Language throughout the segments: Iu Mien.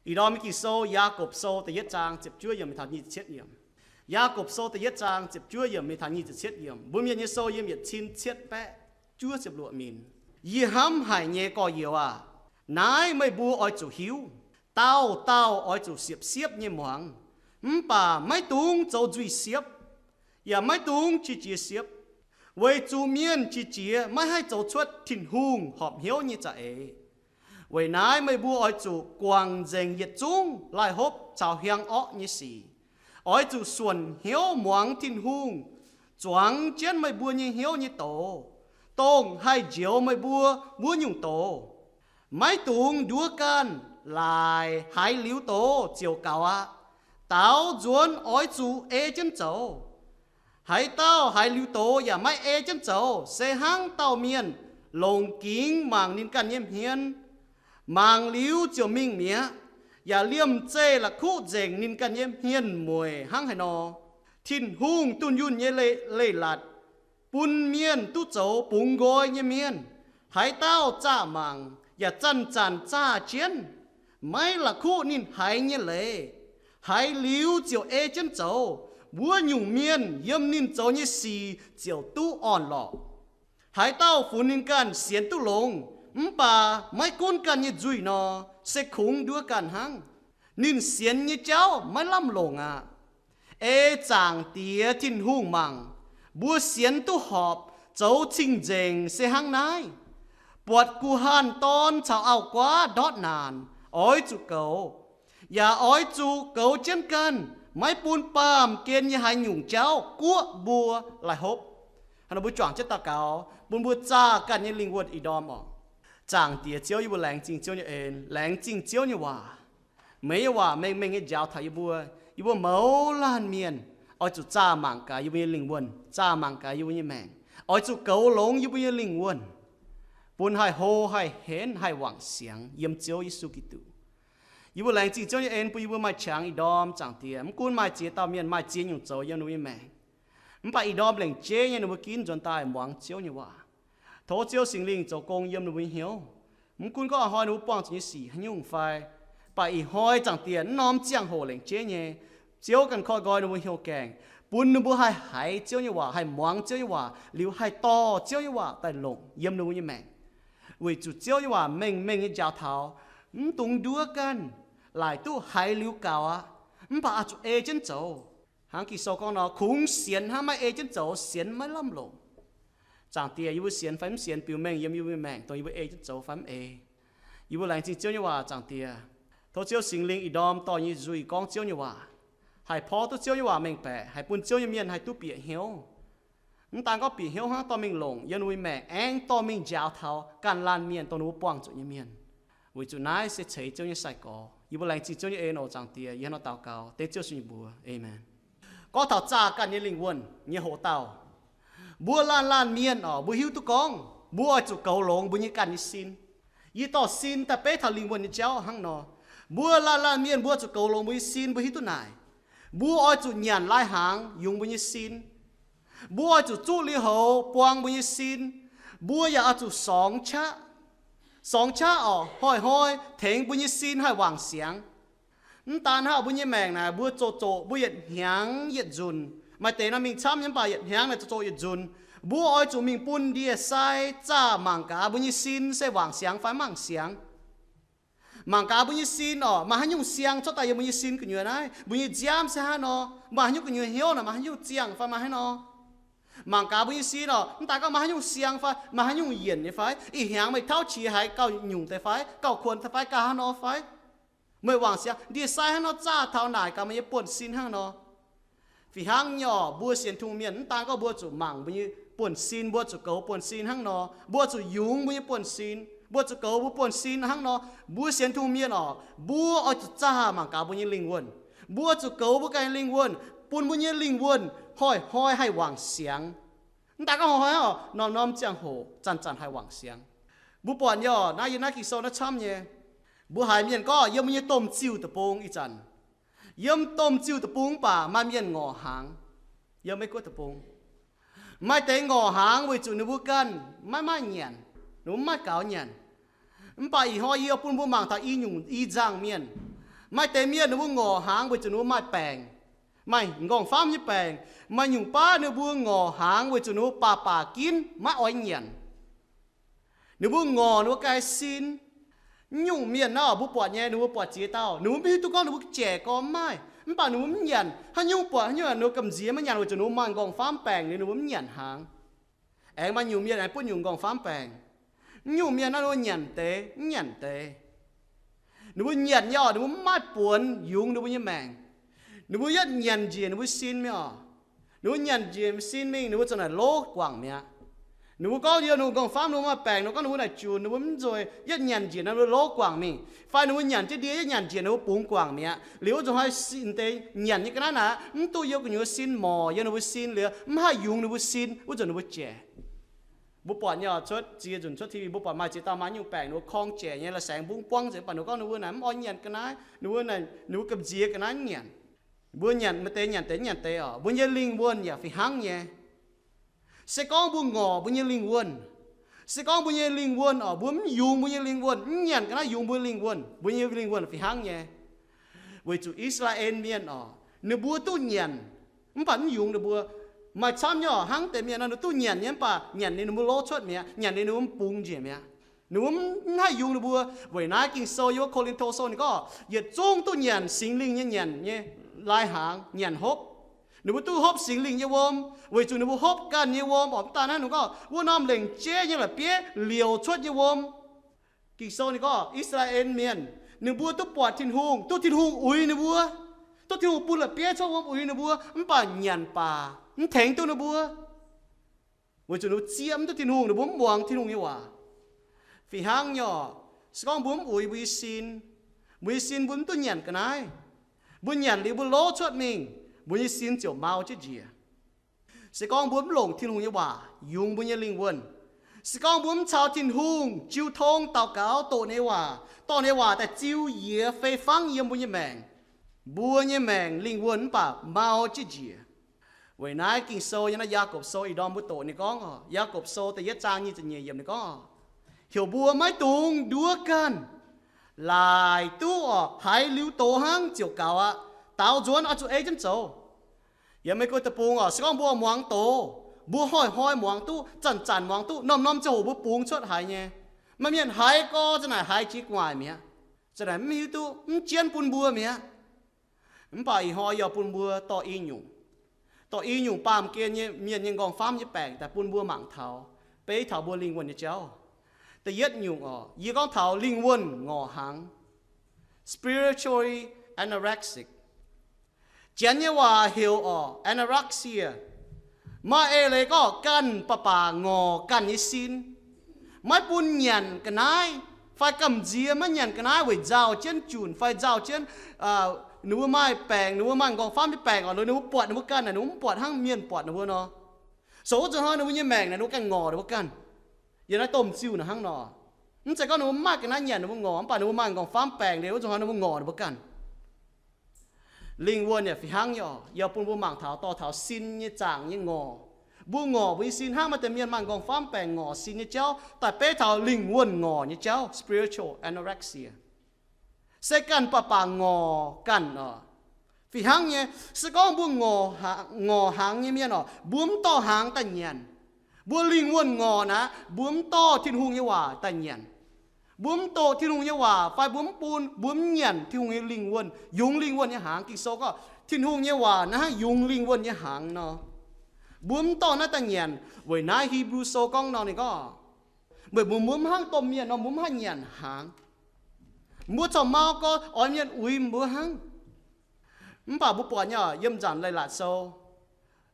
Ih ndorm Ging-Sou, Yaagorpc Sou da'yietv zaang ziepc juov yiemc mingh taux nyic ziepc cietv yiemc. Yaagorpc Sou da'yietv zaang ziepc juov yiemc mingh taux nyic ziepc cietv yiemc. Mbuo Mienh nyei sou yiem yietc cin cietv baeqv juov ziepc luoqc minc. Yie hnamv haic nyei gorx-youz aah! Naaiv meih mbuo oix zuqc hiuv. Dauh dauh oix zuqc siepv-siepv nyei muangx, mv baac maiv dungx zoux nzuih siepv, yaac maiv dungx qiex jiez siepv, weic zuqc mienh qiex jiez maiv haih zoux cuotv Tin-Hungh horpc hnyouv nyei za'eix. Weic naaiv meih mbuo oix zuqc guangc nzengc yietc zungv laih hopv caux hiaang orqv nyei sic. Oix zuqc suonc hnyouv muangx Tin-Hungh, zuangx jienv meih mbuo nyei hnyouv nyei doz, dongh haih njoux meih mbuo wuov nyungc doz. Maiv dungx nduov ganh, laaix haiz liuz doz ziouc gaux aqv. Daaux nzuonx oix zuqc ei jienv zoux. Haaix dauh haiz liuz doz yaac maiv ei jienv zoux, se hnangv dauh mienh longc gingx mangc ninh ganh nyei hmien, mangc liuz ziouc mingh mi'aqv, yaac liemh zeih la'kuqv nzengc ninh ganh nyei hmien mueic hnangv haaix nor. Tin-Hungh dunh yunh nyei leiz-latc bun mienh duqv zoux bungx nqoi nyei mienh. Haaix dauh zaah mangc yaac zanc-zanc zaah jienv, maiv la'kuqv ninh haiz nyei leiz, haiz liuz ziouc ei jienv zoux, wuov nyungc mienh yiem ninh zoux nyei sic ziouc duqv orn-lorqc. Haaix dauh funx ninh ganh sienx duqv longx, mv baac maiv gunv ganh nyei nzuih nor, se kungx nduov ganh hnangv. Ninh sienx nyei jauv maiv lamh longc aqv. Ei Zaangc Diex Tin-Hungh mangc, mbuo sienx duqv horpc, zoux cing-nzengc se hnangv naaiv. Buatc guh hanh dorn caux auv-guaav ndortv naanc, oix zuqc goux, yaac oix zuqc goux jienv ganh, maiv bun baamh gen nyei haaix nyungc jauv guoqv mbuo laih hopv. Hnangv nor mbuo juangc jienv daux gaux bun mbuo zaah ganh nyei lingh wuonh ih ndorm oc. Zaangc Diex Ziouv, yie mbuo laengz zingh Ziouv nyei en, laengz zingh Ziouv nyei waac. Meih nyei waac mengh mengh nyei njaaux taux yie mbuo. Yie mbuo mouz laanh mienh oix zuqc zaah mangc gaax yie mbuo nyei lingh wuonh, zaah mangc gaax yie mbuo nyei maengc, oix zuqc goux longx yie mbuo nyei lingh wuonh, bun haih hlo, haih henv, haih wangc siangx yiem Ziouv Yesu Giduc. Yie mbuo laengz zingh Ziouv nyei en bun yie mbuo maaih qangx ih ndorm, Zaangc Diex. Mv gunv maaih ziex dauh mienh maaih ziex nyungc zoux yiem ninh mbuo nyei maengc, mv baac ih ndorm lengc jeiv nyei ninh mbuo ginv nzuonx daaih muangx Ziouv nyei waac. Tov Ziouv Singx Lingh zoux gong yiem ninh mbuo nyei hnyouv. Mv gunv gorngv ih hnoi ninh mbuo buangh zuqc nyei sic haaix nyungc fai, baac ih hnoi, Zaangc Diex, mv norm ziangh hoc lengc jeiv nyei, Ziouv ganh koi nqoi ninh mbuo hnyouv gaengh, bun ninh mbuo haih haiz Ziouv nyei waac, haih muangx Ziouv nyei waac, liuz haih dorh Ziouv nyei waac daaih longc yiem ninh mbuo nyei maengc. Weic zuqc Ziouv nyei waac mengh mengh nyei njaaux taux, mv dungx nduov ganh, laaic duqv haiz liuz gaux aqv, mv baac oix zuqc ei jienv zoux. Hnangv Ging-Sou gorngv nor, kungx sienx hnangv maiv ei jienv zoux, sienx maiv lamh longc. Zaangc Diex, yie mbuo sienx fai mv sienx biux mengh yiem yie mbuo nyei maengc, dongh yie mbuo ei jienv zoux fai mv ei. Yie mbuo laengz zingh Ziouv nyei waac, Zaangc Diex. Tov Ziouv Singx Lingh ih ndorm dorh nyei nzuih gorngv Ziouv nyei waac, haih porv duqv Ziouv nyei waac mengh baeqc, haih bun Ziouv nyei mienh haih duqv bieqc hnyouv. Mv daan gorngv bieqc hnyouv hnangv, dorh mingh longc yiem ninh mbuo nyei maengc, aengx dorh mingh njaaux taux ganh laanh mienh, dongh ninh mbuo buangh zuqc nyei mienh. Weic zuqc naaiv se ceix Ziouv nyei sai-gorx. Yie mbuo laengz zingh Ziouv nyei en oc, Zaangc Diex. Yie hnangv nor daux gaux dengv Ziouv Yesu nyei mbuox. Aamen. Gorngv taux zaah ganh nyei lingh wuonh nyei hoc-dauh, mbuo laanh laanh mienh oc, mbuo hiuv duqv gorngv mbuo oix zuqc goux longx mbuo nyei ganh nyei sin. Yie dorh sin daaih beiv taux lingh wuonh nyei jauv hnangv nor. Mbuo laanh laanh mienh mbuo zuqc goux longx mbuo nyei sin, mbuo hiuv duqv naaic, mbuo oix zuqc nyanc lai-hnaangx yungz mbuo nyei sin. Mbuo oix zuqc zuqv lui-houx buang mbuo nyei sin. Mbuo yaac oix zuqc sorngx qaqv, sorngx qaqv oc, hnoi-hnoi tengx mbuo nyei sin haih wangc siangx. Mv daan hnangv, mbuo nyei maengc naaic mbuo zoqc zoqc mbuo yietc hnyangx yietc nzunc. Maaih deix nor mingh camv nyei, mv baac yietc hnyangx naaic zoqc zoqc yietc nzunc. Mbuo oix zuqc mingh bun ndie-sai zaah mangc gaax mbuo nyei sin se wangc siangx fai mv wangc siangx. Mangc gaax mbuo nyei sin oc, maaih haaix nyungc siang cuotv daaih yiem mbuo nyei sin gu'nyuoz naaiv? Mbuo nyei nziaamv se haaix nor? Maaih haaix nyungc gu'nyuoz hnyouv naaic, maaih haaix nyungc ziangh fai maaih haaix nor? Mangc gaax mbuo nyei sin oc, mv daan gorngv maaih haaix nyungc siang fai maaih haaix nyungc yienc nyei fai? Ih hnyangx meih tauv qiex haiz gauh nyungc deix fai, gauh kuonx deix fai, gauh haaix nor fai? Meih wangc siangx ndie-sai haaix nor zaah taux naaic gaax meih nyei buonv-sin hnangv nor. Fih hnangv nyei oc, mbuo sienx Tin-Hungh mienh mv daan gorngv mbuo zuqc mangc mbuo nyei buonv-sin, mbuo zuqc goux buonv-sin hnangv nor, mbuo zuqc yungz mbuo nyei buonv-sin, mbuo zuqc goux mbuo buonv-sin hnangv nor. Mbuo sienx Tin-Hungh mienh oc, mbuo oix zuqc zaah mangc gaax mbuo nyei lingh wuonh. Mbuo zuqc goux mbuo ganh nyei lingh wuonh, bun mbuo nyei lingh wuonh hnoi-hnoi haih wangc siangx. Mv daan gorngv hnoi-hnoi oc, norm-norm ziangh hoc zanc-zanc haih wangc siangx. Mbuo buatc nyei oc, naaiv yiem naaiv Ging-Sou naaiv camv nyei. Mbuo haiz mienh gorngv yiem mbuo nyei domh ziuh deic-bung ih zanc, yiem domh ziuh deic-bung mv baac maaih mienh ngorc hnaangx yiem Meiv-Guoqv deic-bung. Maaih deix ngorc hnaangx weic zuqc ninh mbuo ganh maiv maaih nyanc, ninh mbuo maiv maaih gaux nyanc. Mv baac ih hnoi yie bun mbuo mangc taux i nyungc i nzangc mienh, Maaih deix mienh ninh mbuo ngorc hnaangx weic zuqc ninh mbuo maaih baengc, maaih m'nqorngv-famv nyei baengc. Maaih nyungc baav ninh mbuo ngorc hnaangx weic zuqc ninh mbuo baac baac ginv maiv oix nyanc. Ninh mbuo ngorc ninh mbuo ganh sin. Mv nyungc mienh naaiv mbuo buatc nyei, ninh mbuo buatc ziex dauh, ninh mbuo mv hiuv duqv gorngv ninh mbuo jaic gorx mv maaih, mv baac ninh mbuo mv nyanc. Haaix nyungc buatc haaix nyungc ninh mbuo gamh nziex maiv nyanc weic zuqc ninh mbuo maaih m'nqorngv-famv baengc liuz ninh mbuo mv nyanc hnaangx. Aengx maaih nyungc mienh aengx butv nyungc m'nqorngv-famv baengc. Mv nyungc mienh naaiv ninh mbuo nyanc deix mv nyanc deix. Ninh mbuo nyanc nyei orqc, ninh mbuo mv maaih buonc yungz ninh mbuo nyei maengc. Ninh mbuo yietv nyanc njiec ninh mbuo sin mingh orqc, ninh mbuo nyanc njiec sin mingh ninh mbuo ziouc naaic lov guangc mi'aqv. Ninh mbuo gorngv yiem ninh mbuo m'nqorngv-famv ninh mbuo maaih baengc, ninh gorngv ninh mbuo naaic junc ninh mbuo mv nzueic, yietv nyanc njiec naaiv ninh mbuo lov guangc mingh. Fai ninh mbuo nyanc jienv ndie yietv nyanc njiec ninh mbuo bungx guangc mi'aqv. Liuz wuov nzunc hnoi deix nyanc nyei ga'naaiv naaic mv duqv yiem gu'nyuoz sin morc yiem ninh mbuo sin liuz mv haih yungz ninh mbuo sin, wuov nzunc ninh mbuo jaic. Mbuo buatc nyei orqc, cuotv ziex nzunc cuotv T V mbuo buatc maaih ziex dauh maaih nyungc baengc ninh mbuo korng jaic nyei, la'saengx mbungv buangv nzengc, mv baac ninh mbuo gorngv ninh mbuo naaic mv oix nyanc ga'naaiv, ninh mbuo naaic ninh mbuo gamh nziex ga'naaiv mv nyanc. Mbuo nyanc maaih deix nyanc deix mv nyanc deix orqc, mbuo nyei lingh wuonh yaac fih hnangv nyei. Se gorngv mbuo ngorc mbuo nyei lingh wuonh, se gorngv mbuo nyei lingh wuonh orqc, mbuo mv yungz mbuo nyei lingh wuonh, mv nyanc ga'naaiv yungz mbuo lingh wuonh, mbuo nyei lingh wuonh fih hnangv nyei. Weic zuqc I^saa^laa^en Mienh orqc, ninh mbuo duqv nyanc, mv baac mv yungz ninh mbuo. Maaih camv nyei orqc, hnangv deix mienh nor ninh duqv nyanc nyei mv baac nyanc liuz ninh mbuo lov cuotv mi'aqv, nyanc liuz ninh mbuo mv bungx njiec mi'aqv. Ninh mbuo mv haih yungz ninh mbuo. Weic naaiv Ging-Sou yiem wuov Ko^lin^to Sou ninh gorngv, yietc zungv duqv nyanc Singx Lingh nyei nyanc nyei lai-hnaangx nyanc hopv. Ninh mbuo duqv hopv Singx Lingh nyei wuom, weic zuqc ninh mbuo hopv ganh nyei wuom orqc. Mv daaih naaiv ninh gorngv wuov norm lengc jeiv nyei la'bieiv liouc cuotv nyei wuom. Ging-Sou ninh gorngv I^saa^laa^en Mienh ninh mbuo duqv buatc Tin-Hungh, duqv Tin-Hungh uix ninh mbuo, duqv Tin-Hungh bun la'bieiv cuotv wuom uix ninh mbuo, mv baac nyanc baac mv tengx duqv ninh mbuo. Weic zuqc ninh mbuo zieqv mv duqv Tin-Hungh, ninh mbuo mv muangx Tin-Hungh nyei waac. Fih hnangv nyei orqc, se gorngv mbuo mv uix mbuo nyei sin, mbuo nyei sin mbuo mv duqv nyanc ga'naaiv, mbuo nyanc liuz mbuo lov cuotv mingh, mbuo nyei sin ziouc mau jienv njiec. Se gorngv mbuo mv longc Tin-Hungh nyei waac yungz mbuo nyei lingh wuonh, se gorngv mbuo mv caux Tin-Hungh jiu tong daux gaux doqc ninh nyei waac, dorh ninh nyei waac daaih ziux yie fei fangv yiem mbuo nyei maengc, mbuo nyei maengc lingh wuonh mv baac mau jienv njiec. Weic naaiv Ging-Sou yiem naaiv Yaagorpc Sou ih ndorm mbuo doqc ninh gorngv, Yaagorpc Sou da'yietv zaang nyic ziepc nyeic yiemc ninh gorngv, heuc mbuo maiv dungx nduov ganh, laaic duqv orqc haiz liuz doz hnangv ziouc gaux aqv. Daaux nzuonx oix zuqc ei jienv zoux. Yiem Meiv Guoqv deic-bung orqc, se gorngv mbuo muangx doz, mbuo hnoi-hnoi muangx duqv, zanc-zanc muangx duqv, norm-norm ziangh hoc mbuo bungx cuotv haiz nyei. Maaih mienh haiz gorx za'naaic haiz jiex gu'nguaaic mi'aqv, za'naaic mv hiuv duqv, mv jienv bun mbuo mi'aqv. Mv baac ih hnoi yaac bun mbuo dorh i nyungc, dorh i nyungc baamh gen nyei mienh nyei m'nqorngv-famv nyei baengc daaih bun mbuo mangc taux, beiv taux mbuo lingh wuonh nyei jauv. Da'yietv nyungc orqc, yie gorngv taux lingh wuonh ngorc hnaangx, spiritually anorexic. Janx nyei waac heuc orqc anorexia. Maaih eix leiz gorngv ganh baac baac ngorc ganh nyei sin, maiv bun nyanc ga'naaiv, fai gamh nziex maiv nyanc ga'naaiv weic nzauh jienv junc fai nzauh jienv ninh mbuo maaih baengc, ninh mbuo maaih m'nqorngv-famv nyei baengc orqc, ninh mbuo buatc ninh mbuo ganh naaic ninh mbuo mv buatc hnangv mienh buatc ninh mbuo nor. Zoux wuov nzunc hnoi ninh mbuo nyei maengc naaic ninh mbuo ganh ngorc ninh mbuo ganh. Yiem naaiv domh ziuh naaic hnangv nor, mv zeiz gorngv ninh mbuo mv maaih ga'naaiv nyanc ninh mbuo ngorc, mv baac ninh mbuo maaih m'nqorngv-famv baengc liuz wuov nzunc hnoi ninh mbuo ngorc ninh mbuo ganh. Lingh wuonh yaac fih hnangv nyei orqc, yaac bun mbuo mangc taux dorh taux sin nyei zaangc nyei ngorc. Mbuo ngorc mbuo nyei sin hnangv maaih deix mienh maaih m'nqorngv-famv baengc ngorc sin nyei jauv daaih beiv taux lingh wuonh ngorc nyei jauv, spiritual anorexia. Se ganh baac baac ngorc ganh orqc. Fih hnangv nyei, se gorngv mbuo ngorc hnaangx nyei mienh orqc, mbuo mv dorh hnaangx daaih nyanc. Mbuo lingh wuonh ngorc naaic, mbuo mv dorh Tin-Hungh nyei waac daaih nyanc. Mbuo mv doqc Tin-Hungh nyei waac fai mbuo mv bun, mbuo mv nyanc Tin-Hungh nyei lingh wuonh, yungz lingh wuonh nyei hnaangx. Ging-Sou gorngv Tin-Hungh nyei waac naaiv hnangv yungz lingh wuonh nyei hnaangx nor. Mbuo mv dorh naaiv daaih nyanc. Weic naaiv Hipv^lu Sou gorngv nor ninh gorngv, meih mbuo mbuo mv hnangv domh mienh nor, mbuo mv haih nyanc hnaangx. Mbuo corc mau gorx oix mienh uix mbuo hnangv. Mv baac mbuo buatc nyei yiem nzanc Leiz-Latc Sou,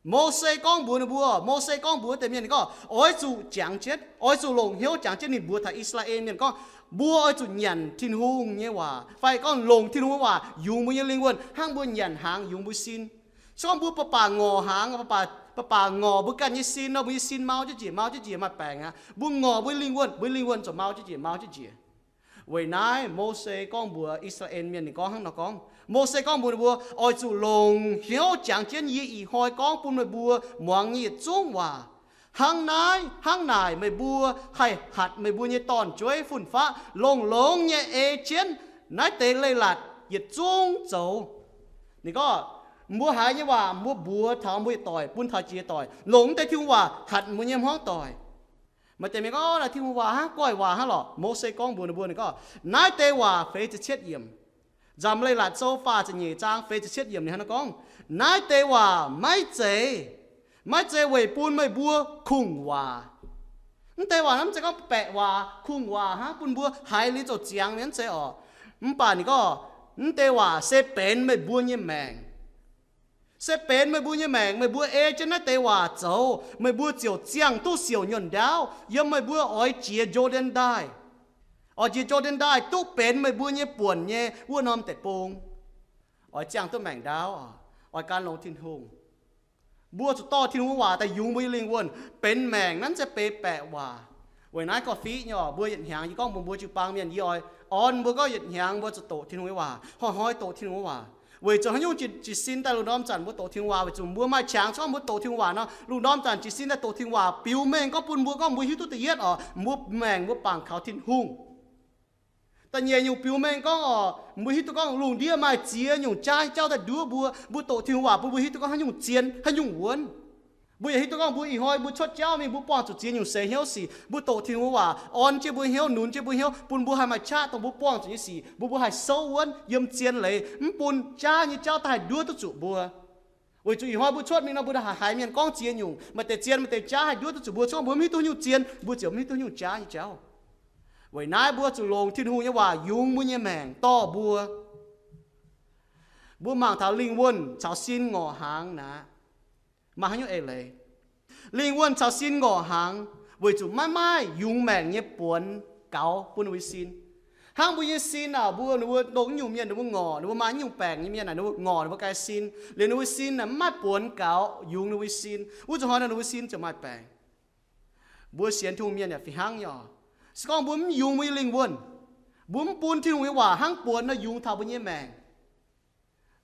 Mose gorngv mbuox ninh mbuo, Mose gorngv mbuox deix mienh ninh gorngv, oix zuqc jangx jienv, oix zuqc longc hnyouv jangx jienv. Ninh mbuox taux I^saa^laa^en Mienh gorngv, mbuo oix zuqc nyanc Tin-Hungh nyei waac fai gorngv longc Tin-Hungh nyei waac yungz mbuo nyei lingh wuonh hnangv mbuo nyanc hnaangx yungz mbuo sin. Se gorngv mbuo baac baac ngorc hnaangx, baac baac ngorc mbuo ganh nyei sin nor, mbuo nyei sin mau jienv njiec, mau jienv njiec, maaih baengc aqv. Mbuo ngorc mbuo lingh wuonh, mbuo lingh wuonh ziouc mau jienv njiec, mau jienv njiec. Weic naaiv Mose gorngv mbuox I^saa^laa^en Mienh ninh gorngv hnangv nor gorngv, Mose gorngv mbuox ninh mbuo, oix zuqc longc hnyouv jangx jienv yie ih hnoi gorngv bun meih mbuo muangx nyei yietc zungv waac. Hnangv naaiv, hnangv naaic meih mbuo haih hatc meih mbuo nyei dorn-jueiv fun-faqv longx-longx nyei ei jienv naaiv deix leiz-latc, yietc zungv zoux. Ninh gorngv, mbuo haiz nyei waac mbuo mbuox taux mbuo yietc doic, bun taux jiex doic, longc mv deix Tin-Hungh waac hatc mbuo nyei hmuangv doic. Maaih deix mienh gorngv, naaiv Tin-Hungh waac hnangv, goiv waac hnangv lorqc. Mose gorngv mbuox ninh mbuo, ninh gorngv, naaiv deix waac feix ziepc cietv yiemc. Nzamc Leiz-Latc Sou faah ziepc nyeic zaang feix ziepc cietv yiemc ninh hnangv naaiv gorngv, naaiv deix waac maiv zeiz, maiv zeiz weic bun meih mbuo kungx waac. Mv deix waac naaiv mv zeiz gorngv baeqc waac, kungx waac hnangv bun mbuo haiz liuz zoux ziangx mienh, mv zeiz orqc. Mv baac ninh gorngv, mv deix waac se benx meih mbuo nyei maengc. Se benx meih mbuo nyei maengc. Meih mbuo ei jienv naaiv deix waac zoux, meih mbuo ziouc ziangh duqv siouc nyuonh ndaauv yiem meih mbuo oix jiex Jor^ndaen Ndaaih. Oix jiex Jor^ndaen Ndaaih duqv benx meih mbuo nyei buonc nyei wuov norm deic-bung. Oix ziangh duqv maengc ndaauv, oix gan longx Tin-Hungh. Mbuo zuqc dorh Tin-Hungh nyei waac daaih yungz mbuo nyei lingh wuonh benx maengc, maiv zeiz benx baeqc waac. Weic naaiv gorngv fiqv nyei orqc, mbuo yietc hnyangx yie gorngv mbuox mbuo jiu-baang mienh, yie oix orn mbuo gorngv yietc hnyangx mbuo zuqc doqc Tin-Hungh nyei waac, hnoi-hnoi doqc Tin-Hungh nyei waac. Weic zuqc haaix nyungc jiez sin daaih lungh ndorm zanc mbuo doqc Tin-Hungh waac, weic zuqc mbuo maaih qangx gorngv mbuo doqc Tin-Hungh waac nor, lungh ndorm zanc jiez sin daaih doqc Tin-Hungh waac biux mengh gorngv bun mbuo, gorngv mbuo hiuv duqv da'yietv orqc, mbuo maengc mbuo bangc kaux Tin-Hungh. Da'nyeic nyungc biux mengh gorngv orqc, mbuo hiuv duqv gorngv lungh ndiev maaih ziex nyungc jaav nyei jauv daaih nduov mbuo. Mbuo doqc Tin-Hungh waac bun mbuo hiuv duqv gorngv haaix nyungc zien, haaix nyungc wuonv. Mbuo yaac hiuv duqv gorngv mbuo ih hnoi mbuo cuotv jauv mingh, mbuo buangh zuqc ziex nyungc seix hnyouv sic. Mbuo doqc Tin-Hungh waac, orn jienv mbuo hnyouv, nunc jienv mbuo hnyouv, bun mbuo haih maaih qaqv dongh mbuo buangh zuqc nyei sic, mbuo mbuo haih souv wuonv yiem zien leiz, mv bun jaav nyei jauv daaih haih nduov duqv zuqc mbuo. Weic zuqc ih hnoi mbuo cuotv mingh nor, mbuo haih haiz mienh gorngv ziex nyungc, maaih deix zien, maaih deix jaav haih nduov duqv zuqc mbuo. Se gorngv mbuo mv hiuv duqv haaix nyungc zien, mbuo ziouc mv hiuv duqv haaix nyungc jaav nyei jauv. Weic naaiv mbuo zuqc longc Tin-Hungh nyei waac yungz mbuo nyei maengc dorh mbuo. Mbuo mangc taux lingh wuonh caux sin ngorc hnaangx naaic, maaih haaix nyungc eix leiz? Lingh wuonh caux sin ngorc hnaangx weic zuqc maiv maaih yungz maengc nyei buonx gaux bun ninh mbuo sin. Hnangv mbuo nyei sin aah, mbuo, ninh mbuo dongh nyungc mienh ninh mbuo ngorc, ninh mbuo maaih nyungc baengc nyei mienh aah, ninh mbuo ngorc ninh mbuo ganh sin, liuz ninh mbuo sin aah, mv maaih buonx gaux yungz ninh mbuo sin. Wuov zuqc hnoi nor ninh mbuo sin ziouc maaih baengc. Mbuo sienx Tin-Hungh mienh yaac fih hnangv nyei oc. Se gorngv mbuo mv yungz mbuo nyei lingh wuonh, mbuo mv bun Tin-Hungh nyei waac hnangv buonx nor yungz taux mbuo nyei maengc,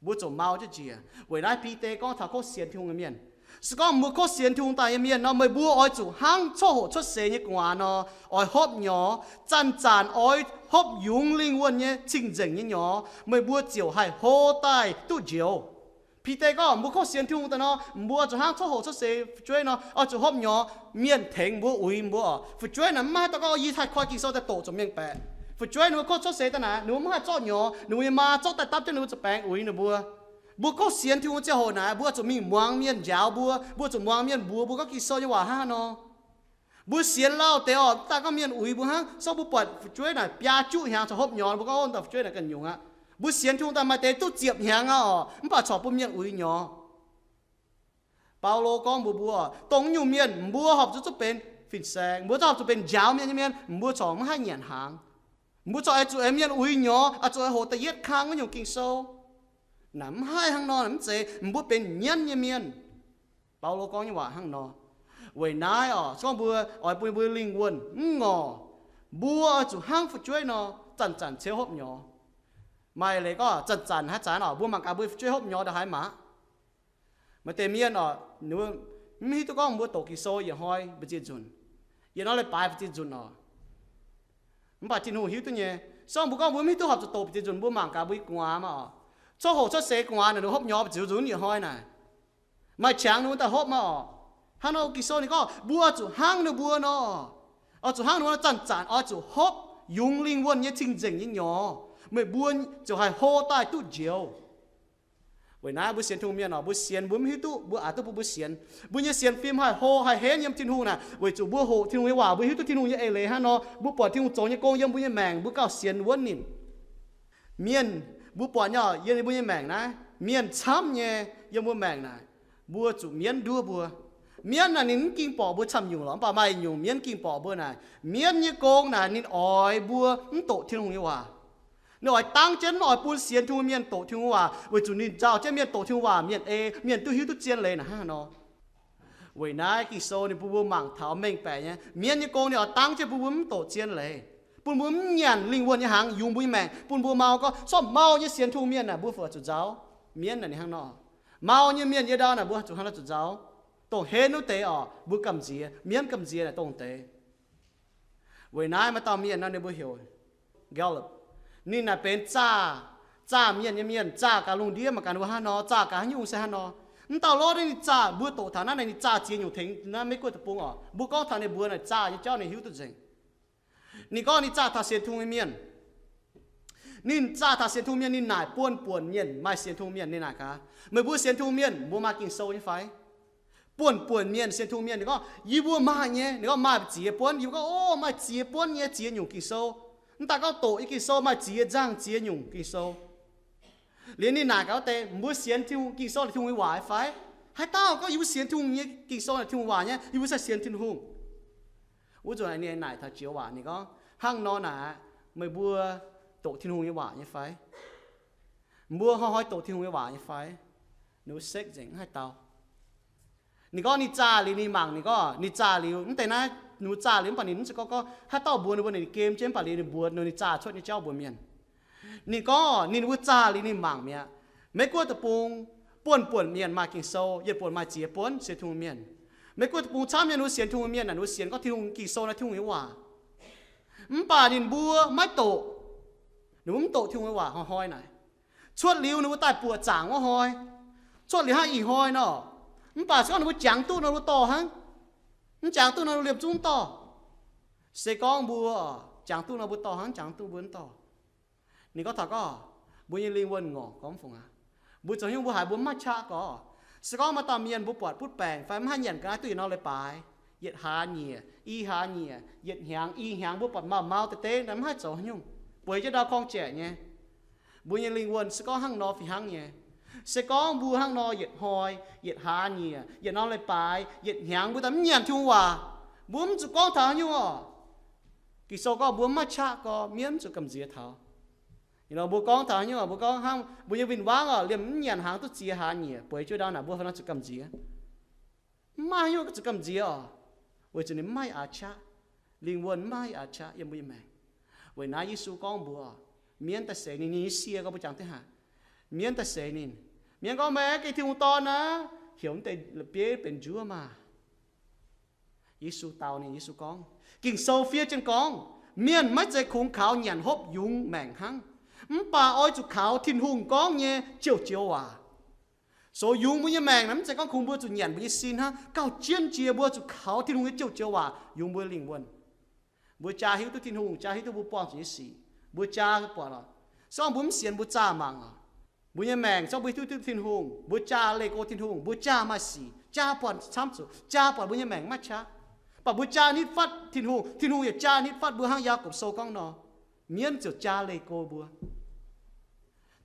mbuo ziouc mau jienv njiec. Weic naaiv Bide gorngv taux kov sienx Tin-Hungh nyei mienh. Se gorngv mbuo kov sienx Tin-Hungh daaih nyei mienh nor, meih mbuo oix zuqc hnangv coqv hoqc cuotv seix nyei gu'nguaaz nor, oix hopv nyorx, zanc-zanc oix hopv yungz lingh wuonh nyei cing-nzengc nyei nyorx, meih mbuo ziouc haih hlo daaih duqv njoux. Bide gorngv mbuo kov sienx Tin-Hungh daaih nor, mbuo zuqc hnangv coqv hoqc cuotv seix fu'jueiv nor, oix zuqc hopv nyorx, mienh tengx mbuo, uix mbuo oc. Fu'jueiv naaic mv maaih haaix dauh gorngv, yie haih koi Ging-Sou daaih doqc zuqc mienh baeqc. Fu'jueiv ninh mbuo kov cuotv seix daaih naaic, ninh mbuo mv haih zorqv nyorx, ninh mbuo nyei maa zorqv daaih dapv jienv ninh mbuo zuqc baengx uix ninh mbuo. Mbuo kov sienx Tin-Hungh ziangh hoc naaic, mbuo zuqc mingh muangx mienh njaaux mbuo, mbuo zuqc muangx mienh mbuox mbuo gorngv Ging-Sou nyei waac hnangv haaix nor. Mbuo sienx lauh deix oc, mv daaih gorngv mienh uix mbuo hnangv. Se gorngv mbuo buatc fu'jueiv naaic biaa juqv hnyangx caux hopv nyorx, mbuo gorngv, o, daaih fu'jueiv naaic ganh nyungc aqv. Mbuo sienx Tin-Hungh daaih maaih deix duqv ziepc hnyangx aqv oc, mv baac corc bun mienh uix nyorx. Baulo gorngv mbuox mbuo, dongh nyungc mienh mbuo horpc zuqc zuqc benx fin-saeng, mbuo zuqc horpc zuqc benx njaaux mienh nyei mienh, mbuo corc mv haih nyanc hnaangx. Mbuo corc oix zuqc aengx mienh uix nyorx, oix zuqc oix hoqc da'yietv kang wuov nyungc Ging-Sou. Naaic mv haih hnangv nor, mv zeiz, mbuo benx nyienv nyei mienh. Baulo gorngv nyei waac hnangv nor. Weic naaiv oc, se gorngv mbuo oix bun mbuo lingh wuonh mv ngorc, mbuo oix zuqc hnangv fu'jueiv nor, zanc-zanc ceux hopv nyorx. Maaih leiz gorngv zanc-zanc haaix zanc oc, mbuo mangc gaax mbuo fu'jueiv hopv nyorx ndongc haaix mangc. Maaih deix mienh oc, ninh mbuo mv hiuv duqv gorngv mbuo doqc Ging-Sou yietc hnoi mbu'ziex nzunc, yietc hnoi leiz-baaix mbu'ziex nzunc oc. Mv baac Tin-Hungh hiuv duqv nyei. Se gorngv mbuo gorngv mbuo mv hiuv duqv horpc zuqc doqc mbu'ziex nzunc, mbuo mangc gaax mbuo nyei gu'nguaaz maah oc. Coqv hoqc cuotv seix gu'nguaaz naaic, ninh hopv nyorx mbu'ziex nzunc yietc hnoi naaic. Maaih qangx ninh mbuo daaih hopv maah oc. Hnangv nor Ging-Sou ninh gorngv mbuo oix zuqc hnangv ninh mbuo nor. Oix zuqc hnangv ninh mbuo nor, zanc-zanc oix zuqc hopv yungz lingh wuonh nyei cing-nzengc nyei nyorx, meih mbuo ziouc haih hlo daaih duqv njoux. Weic naaiv mbuo sienx Tin-Hungh mienh oc, mbuo sienx mbuo mv hiuv duqv, mbuo aqc duqv bun mbuo sienx. Mbuo nyei sienx fim haih hlo haih henv yiem Tin-Hungh naaic, weic zuqc mbuo hoqc Tin-Hungh nyei waac, mbuo hiuv duqv Tin-Hungh nyei eix leiz hnangv nor, mbuo buatc Tin-Hungh zoux nyei gong yiem mbuo nyei maengc, mbuo gauh sienx wuonv ninh. Mienh, mbuo buatc nyei oc, yiem mbuo nyei maengc naaiv, mienh camv nyei yiem mbuo maengc naaic, mbuo zuqc mienv nduov mbuo. Mienv naaic ninh mv ging borqc mbuo camv nyungc lorqc, mv baac maaih nyungc mienv ging borqc mbuo naaic, mienv nyei gong naaic ninh oix mbuo mv doqc Tin-Hungh nyei waac. Ninh oix dangv jienv mv oix bun sienx Tin-Hungh mienh doqc Tin-Hungh waac, weic zuqc ninh nzauh jienv mienh doqc Tin-Hungh waac, mienh ei, mienh duqv hiuv duqv zien leiz naaic hnangv nor. Weic naaiv Ging-Sou ninh bun mbuo mangc taux mengh baeqc nyei, mienv nyei gong ninh oix dangv jienv bun mbuo mv doqc zien leiz, bun mbuo mv nyanc lingh wuonh nyei hnaangx yungz mbuo nyei maengc, bun mbuo mau gorngv, sortv mau nyei sienx Tin-Hungh mienh naaic mbuo fih zuqc nzaaux. Mienv naaic ninh hnangv nor. Mau nyei mienh yie ndau naaic mbuo zuqc hnangv naaiv zuqc nzaaux. Dongh henv wuov deix oc, mbuo gamh nziex, mienv gamh nziex naaic dongh deix. Weic naaiv maaih dauh mienh nor ninh mbuo heuc Gallup. Ninh naaic benx zaah, Zaah mienh nyei mienh, zaah gaax lungh ndiev mangc gaax ninh mbuo hnangv nor, zaah gaax haaix nyungc se hnangv nor. Mv dauh Lotv ninh zaah, mbuo doqc taux naaiv naaic ninh zaah ziex nyungc tengx naaiv Meiv Guoqv deic-bung oc. Mbuo gorngv taux ninh mbuo naaic zaah nyei jauv ninh hiuv duqv nzengc. Ninh gorngv ninh zaah taux sienx Tin-Hungh nyei mienh. Ninh zaah taux sienx Tin-Hungh mienh, ninh naaic buonv-buonc mienh, maaih sienx Tin-Hungh mienh, ninh naaic gaax, meih mbuo sienx Tin-Hungh mienh mbuo maaih Ging-Sou nyei fai? Buonv-buonc mienh sienx Tin-Hungh mienh ninh gorngv, yie mbuo maaih nyei. Ninh gorngv maaih ziex buonv. Yie mbuo gorngv, o, maaih ziex buonv nyei ziex nyungc Ging-Sou. Mv daaih gorngv doqc nyei Ging-Sou maaih ziex nzangh ziex nyungc Ging-Sou. Liuz ninh naaic gaax wuov deix, mbuo sienx Tin-Hungh Ging-Sou naaic Tin-Hungh nyei waac fai? Haaix dauh gorngv yie mbuo sienx Tin-Hungh nyei Ging-Sou naaic Tin-Hungh waac nyei, yie mbuo se sienx Tin-Hungh. Wuov zanc ninh naaic taux Jiex waac ninh gorngv, hnangv nor naaic, meih mbuo doqc Tin-Hungh nyei waac nyei fai? Mbuo hnoi-hnoi doqc Tin-Hungh nyei waac nyei fai? Ninh mbuo sekv nzengc mv haih dau. Ninh gorngv ninh zaah liuz ninh mangc, ninh gorngv ninh zaah liuz mv deix naaiv, ninh mbuo zaah liuz mv baac ninh mv zeiz gorngv, gorngv haaix dauh mbuox ninh mbuo ninh gem jienv, mv baac liuz ninh mbuox ninh zaah cuotv nyei jauv mbuox mienh. Ninh gorngv ninh mbuo zaah liuz ninh mangc mi'aqv. Meiv Guoqv deic-bung buonv-buonc mienh maaih Ging-Sou, yietc buonc maaih ziex buonv sienx Tin-Hungh mienh. Meiv Guoqv deic-bung camv mienh ninh mbuo sienx Tin-Hungh mienh naaic, ninh mbuo sienx gorngv Tin-Hungh Ging-Sou naaiv Tin-Hungh nyei waac. Mv baac ninh mbuo maiv doqc. Ninh mbuo mv doqc Tin-Hungh nyei waac hnoi-hnoi naaic. Cuotv liuz ninh mbuo daaih buoqc zaangc wuov hnoi, cuotv liuz hnangv ih hnoi nor. Mv baac se gorngv ninh mbuo jangx duqv nor mbuo dorh hnangv, mv jangx duqv nor liemh zungv dorh. Se gorngv mbuo jangx duqv nor mbuo dorh hnangv, jangx duqv mbuo mv dorh. Ninh gorngv taux gorngv, mbuo nyei lingh wuonh ngorc gorngv fungc aqv. Mbuo zoux hnyouv mbuo haiz mbuo mv maaih qaqv gorngv, se gorngv maaih dauh mienh mbuo buatc butv baengc fai mv haih nyanc ga'naaiv duqv yietc norm leiz-baaix, yietc hlaax nyieqc, i hlaax nyieqc, yietc hnyangx i hnyangx mbuo buatc mau mau deix deix mv haih zoux haaix nyungc, bueix jienv ndau korng-jaeqc nyei. Mbuo nyei lingh wuonh se gorngv hnangv nor fih hnangv nyei. Se gorngv mbuo hnangv nor yietc hnoi, yietc hlaax nyieqc, yietc norm leiz-baaix, yietc hnyangx mbuo daaih mv nyanc Tin-Hungh waac, mbuo mv zuqc gorngv taux haaix nyungc oc. Ging-Sou gorngv mbuo mv maaih qaqv gorngv mienh mv zuqc gamh nziex taux. Ih nor mbuo gorngv taux haaix nyungc, mbuo gorngv hnangv mbuo nyei win-wangv oc, liemh mv nyanc hnaangx duqv ziex hlaax nyieqc, bueix jienv ndau naaic mbuo fai nor zuqc gamh nziex. Mv maaih haaix nyungc zuqc gamh nziex oc, weic zuqc ninh mv maaih aax qaqv. Lingh wuonh mv maaih aax qaqv yiem mbuo nyei maengc. Weic naaiv Yesu gorngv mbuox, mienv daaih seix ninh, ninh nyei sie gorngv mbuo jangx diqv haaix, mienv daaih seix ninh. Mienv gorngv, meih gengh Tin-Hungh Dorn aqv. Heuc mv deix la'bieiv benx njuov maah. Yesu dau ninh, Yesu gorngv, Ging-Sou fiev jienv gorngv, mienh maiv zeiz kungx kaux nyanc hopv yungz maengc hnangv, mv baac oix zuqc kaux Tin-Hungh gorngv nyei joux joux waac. Soux yungz mbuo nyei maengc naaic mv zeiz gorngv kungx mbuo zuqc nyanc mbuo nyei sin hnangv. Gauh jienv jiex mbuo zuqc kaux Tin-Hungh nyei joux joux waac yungz mbuo lingh wuonh. Mbuo jaa hiuv duqv Tin-Hungh, jaa hiuv duqv mbuo buangh zuqc nyei sic. Mbuo jaa buatc oc, se gorngv mbuo mv sienx mbuo zaah mangc oc. Mbuo nyei maengc se gorngv mbuo hiuv duqv Tin-Hungh, mbuo jaa leih go Tin-Hungh, mbuo jaa maaih sic, jaa buatc camv zuqc, jaa buatc mbuo nyei maengc maiv qaqv. Mv baac mbuo jaa nitv fatv Tin-Hungh, Tin-Hungh yaac jaa nitv fatv mbuo hnangv Yaagorpc Sou gorngv nor, mienv ziouc jaa leih go mbuo.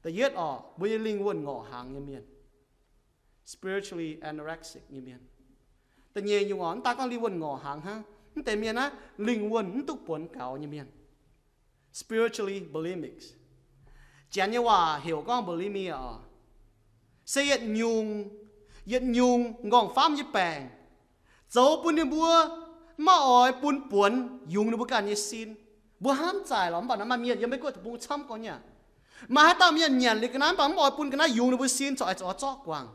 Da'yietv oc, mbuo nyei lingh wuonh ngorc hnaangx nyei mienh, spiritually anorexic nyei mienh. Da'nyeic nyungc oc, mv daaih gorngv lingh wuonh ngorc hnaangx hnangv, mv deix mienh naaiv lingh wuonh mv duqv buonx gaux nyei mienh, spiritually bulimic. Janx nyei waac heuc gorngv bulimia oc. Se yietc nyungc, yietc nyungc nqorngv-famv nyei baengc, zoux bun ninh mbuo maiv oix bun buonx yungz ninh mbuo ganh nyei sin. Mbuo hnamv zaaic lorqc, mv baac naaiv maaih mienh yiem Meiv Guoqv deic-bung camv gorngv nyei aqv. Maaih haaix dauh mienh nyanc liuz ga'naaiv mv baac mv oix bun ga'naaiv yungz ninh mbuo sin, corc oix zorqv guangc.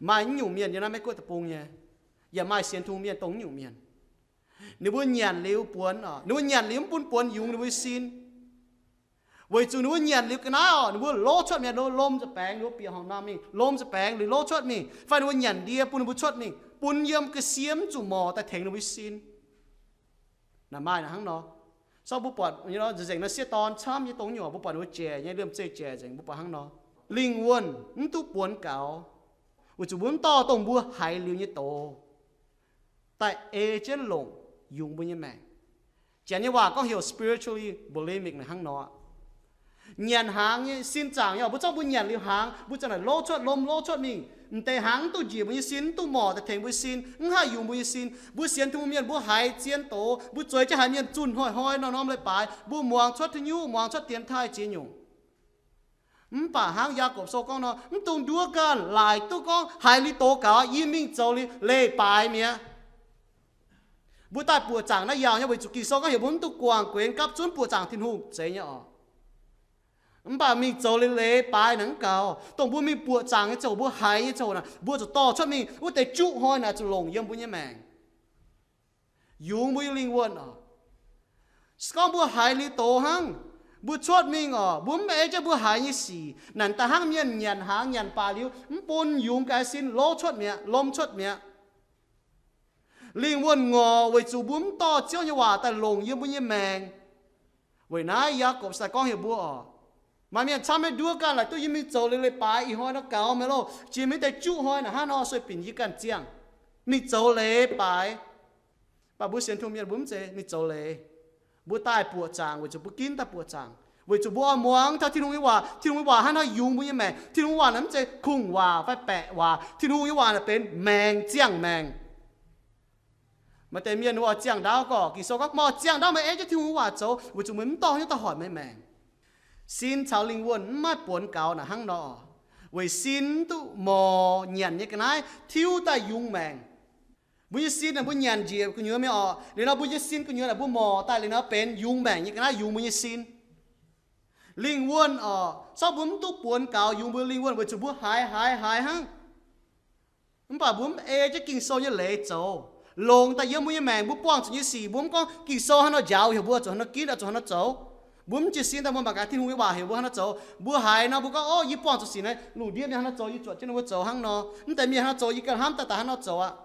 Maaih naaiv nyungc mienh yiem naaiv Meiv Guoqv deic-bung nyei, yaac maaih sienx Tin-Hungh mienh dongh naaiv nyungc mienh. Ninh mbuo nyanc liuz buonx oc, ninh mbuo nyanc liuz mv bun buonx yungz ninh mbuo sin. Weic zuqc ninh mbuo nyanc liuz ga'naaiv oc, ninh mbuo lov cuotv mingh, lov lomh nza baengx, ninh mbuo bieqc horngc norm mingh, lomh nza baengx liuz lov cuotv mingh, fai ninh mbuo nyanc ndie bun ninh mbuo cuotv mingh, bun yiem ga'sie mv zuqc morc daaih tengx ninh mbuo sin. Naaic maaih naaic hnangv nor. So mbuo buatc nzengc nor sieqv dorn camv nyei dongh nyungc, mbuo buatc ninh mbuo jaic nyei, liemh zeih jaic nzengc, mbuo buatc hnangv nor. Lingh wuonh mv duqv buonx gaux, weic zuqc mbuo mv dorh dongh mbuo haiz liuz nyei doz daaih ei jienv longc yungz mbuo nyei maengc. Janx nyei waac gorngv heuc spiritually bulimic naaic hnangv nor. Nyanc hnaangx nyei sin zaangc nyei, mbuo zorqv mbuo nyanc liuz hnaangx, mbuo ziouc naaic lov cuotv lomh, lov cuotv mingh. M'deix hnaangx mv duqv njiec mbuo nyei sin, mv duqv morc daaih tengx mbuo sin, mv haih yungz mbuo nyei sin. Mbuo sienx Tin-Hungh mienh mbuo haiz zien doz, mbuo zueiz jienv haiz mienh zunh hnoi-hnoi norm-norm leiz-baaix, mbuo muangx cuotv haaix nyungc, muangx cuotv dienx taaih ziex nyungc. Mv baac hnangv Yaagorpc Sou gorngv nor, mv dungx nduov ganh, laaic duqv gorngv haiz liuz doz gaux, yie mingh zoux liuz leiz-baaix mi'aqv. Mbuo daaih buoqc zaangc naaiv yaauh nyei, weic zuqc Ging-Sou gorngv heuc mbuo mv duqv guangc guenx gapv zunv buoqc zaangc Tin-Hungh, zeiz nyei oc. Mv baac mingh zoux liuz leiz-baaix naaic mv gaux, dongh mbuo mingh buoqc zaangc nyei ziangh hoc, mbuo haiz nyei ziangh hoc naaic, mbuo zuqc dorh cuotv mingh, wuov deix juqv hnoi naaic zuqc longc yiem mbuo nyei maengc, yungz mbuo nyei lingh wuonh oc. Se gorngv mbuo haiz liuz doz hnangv, Mbuo cuotv mingh oc, mbuo mv ei jienv mbuo haiz nyei sic. Naaic daaih hnangv mienh nyanc hnaangx nyanc baac liuz, mv bun yungz gaaix sin, lov cuotv mi'aqv, lomh cuotv mi'aqv. Lingh wuonh ngorc weic zuqc mbuo mv dorh Ziouv nyei waac daaih longc yiem mbuo nyei maengc. Weic naaiv Yaagorpc sai gorngv heuc mbuo oc, maaih mienh camv nyei nduov ganh laaic duqv yie mingh zoux leiz-leiz baaix, ih hnoi nor gaux meih loh, jiex mingh deix juqv hnoi naaic hnangv nor sueih binc yie ganh ziangh, mingh zoux leiz baaix. Mv baac mbuo sienx Tin-Hungh mienh mbuo mv zeiz mingh zoux leiz. Mbuo daaih buoqc zaangc weic zuqc mbuo ginv daaih buoqc zaangc, weic zuqc mbuo oix muangx taux Tin-Hungh nyei waac. Tin-Hungh nyei waac hnangv haaix yungz mbuo nyei maengc. Tin-Hungh nyei waac naaic mv zeiz kungx waac fai baeqc waac. Tin-Hungh nyei waac naaic benx maengc ziangh maengc. Maaih deix mienh oix ziangh ndaauv gorqv, Ging-Sou gorngv, meih oix ziangh ndaauv meih ei jienv Tin-Hungh nyei waac zoux, weic zuqc meih mv dorh haaix nyungc daaih hoic meih maengc. Sin caux lingh wuonh mv maaih buonx gaux naaic hnangv nor, weic sin mv duqv morc nyanc nyei ga'naaiv tiuv daaih yungz maengc. Mbuo nyei sin naaic mbuo nyanc njiec gu'nyuoz mingh oc, liuz nor mbuo nyei sin gu'nyuoz naaic mbuo morc daaih, liuz nor benx yungz maengc nyei ga'naaiv yungz mbuo nyei sin. Lingh wuonh oc, sortv mbuo mv duqv buonx gaux yungz mbuo lingh wuonh weic zuqc mbuo haiz haiz haiz hnangv. Mv baac mbuo mv ei jienv Ging-Sou nyei leiz zoux, longc daaih yiem mbuo nyei maengc. Mbuo buangh zuqc nyei sic mbuo mv gorngv Ging-Sou hnangv nor njaaux heuc mbuo zuqc hnangv nor ginv, zuqc hnangv nor zoux. Mbuo mv jiez sin daaih mbuo mangc gaax Tin-Hungh nyei waac heuc mbuo hnangv nor zoux. Mbuo haiz nor mbuo gorngv, ov, yie buangh zuqc sic naaiv lungh ndiev ninh hnangv nor zoux, yie zuotc jienv ninh mbuo zoux hnangv nor. Mv deix mienh hnangv nor zoux, yie ganh hnamv daaih daaih hnangv nor zoux aqv.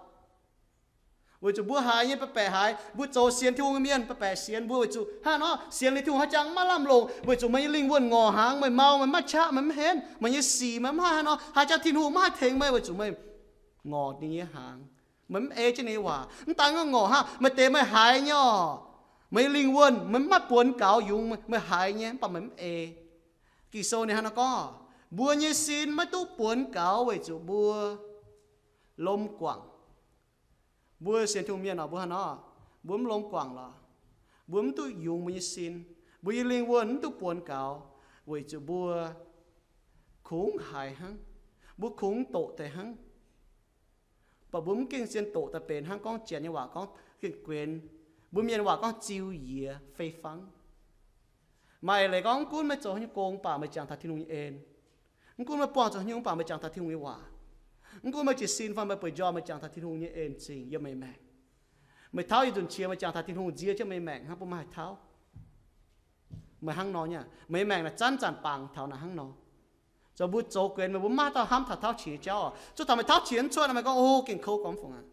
Weic zuqc mbuo haiz nyei baeqc baeqc haiz, mbuo zoux sienx Tin-Hungh nyei mienh baeqc baeqc sienx mbuo weic zuqc hnangv nor sienx liuz Tin-Hungh haaix jangx maiv lamh longc, weic zuqc meih nyei lingh wuonh ngorc hnaangx, meih mau, meih maiv qaqv, meih mv henv, meih nyei sic meih mv haih hnangv nor, haaix jangx Tin-Hungh maiv haih tengx meih weic zuqc meih ngorc ninh nyei hnaangx. Meih mv ei jienv ninh nyei waac. Mv daan gorngv ngorc hnangv, maaih deix meih haiz nyei oc, meih nyei lingh wuonh meih mv maaih buonx gaux yungz, meih haiz nyei mv baac meih mv ei. Ging-Sou ninh hnangv nor gorngv, mbuo nyei sin maiv duqv buonx gaux weic zuqc mbuo lomh guangc. Mbuo sienx Tin-Hungh mienh oc, mbuo hnangv nor, mbuo mv lomh guangc lorqc. Mbuo mv duqv yungz mbuo nyei sin, mbuo nyei lingh wuonh mv duqv buonx gaux weic zuqc mbuo kungx haiz hnangv, mbuo kungx doqc deix hnangv. Mv baac mbuo mv gengh zien doqc daaih benx hnangv gorngv janx nyei waac gorngv gengh guenx, mbuo mienh waac gorngv ziu yiex fei fangv. Maaih leiz gorngv mv gunv meih zoux haaix nyungc gong baac meih jangx taux Tin-Hungh nyei en. Mv gunv meih buangh zuqc haaix nyungc baac meih jangx taux Tin-Hungh nyei waac. Mv gunv meih jiez sin fai meih bueix njormh, meih jangx taux Tin-Hungh nyei en-zingh yiem meih maengc. Meih tauv yietc nzunc qiex meih jangx taux Tin-Hungh nziev jienv meih maengc hnangv bun meih haih tauv. Meih hnangv nor nyei, meih nyei maengc naaic zanc-zanc bangc taux naaic hnangv nor. Zoux mbuo zoux guenx meih mbuo maiv dauh hnamv taux tauv qiex jauv oc. Zuov taux meih tauv qiex mv cuotv, meih gorngv, o, gengh kouv gormx fungc aqv.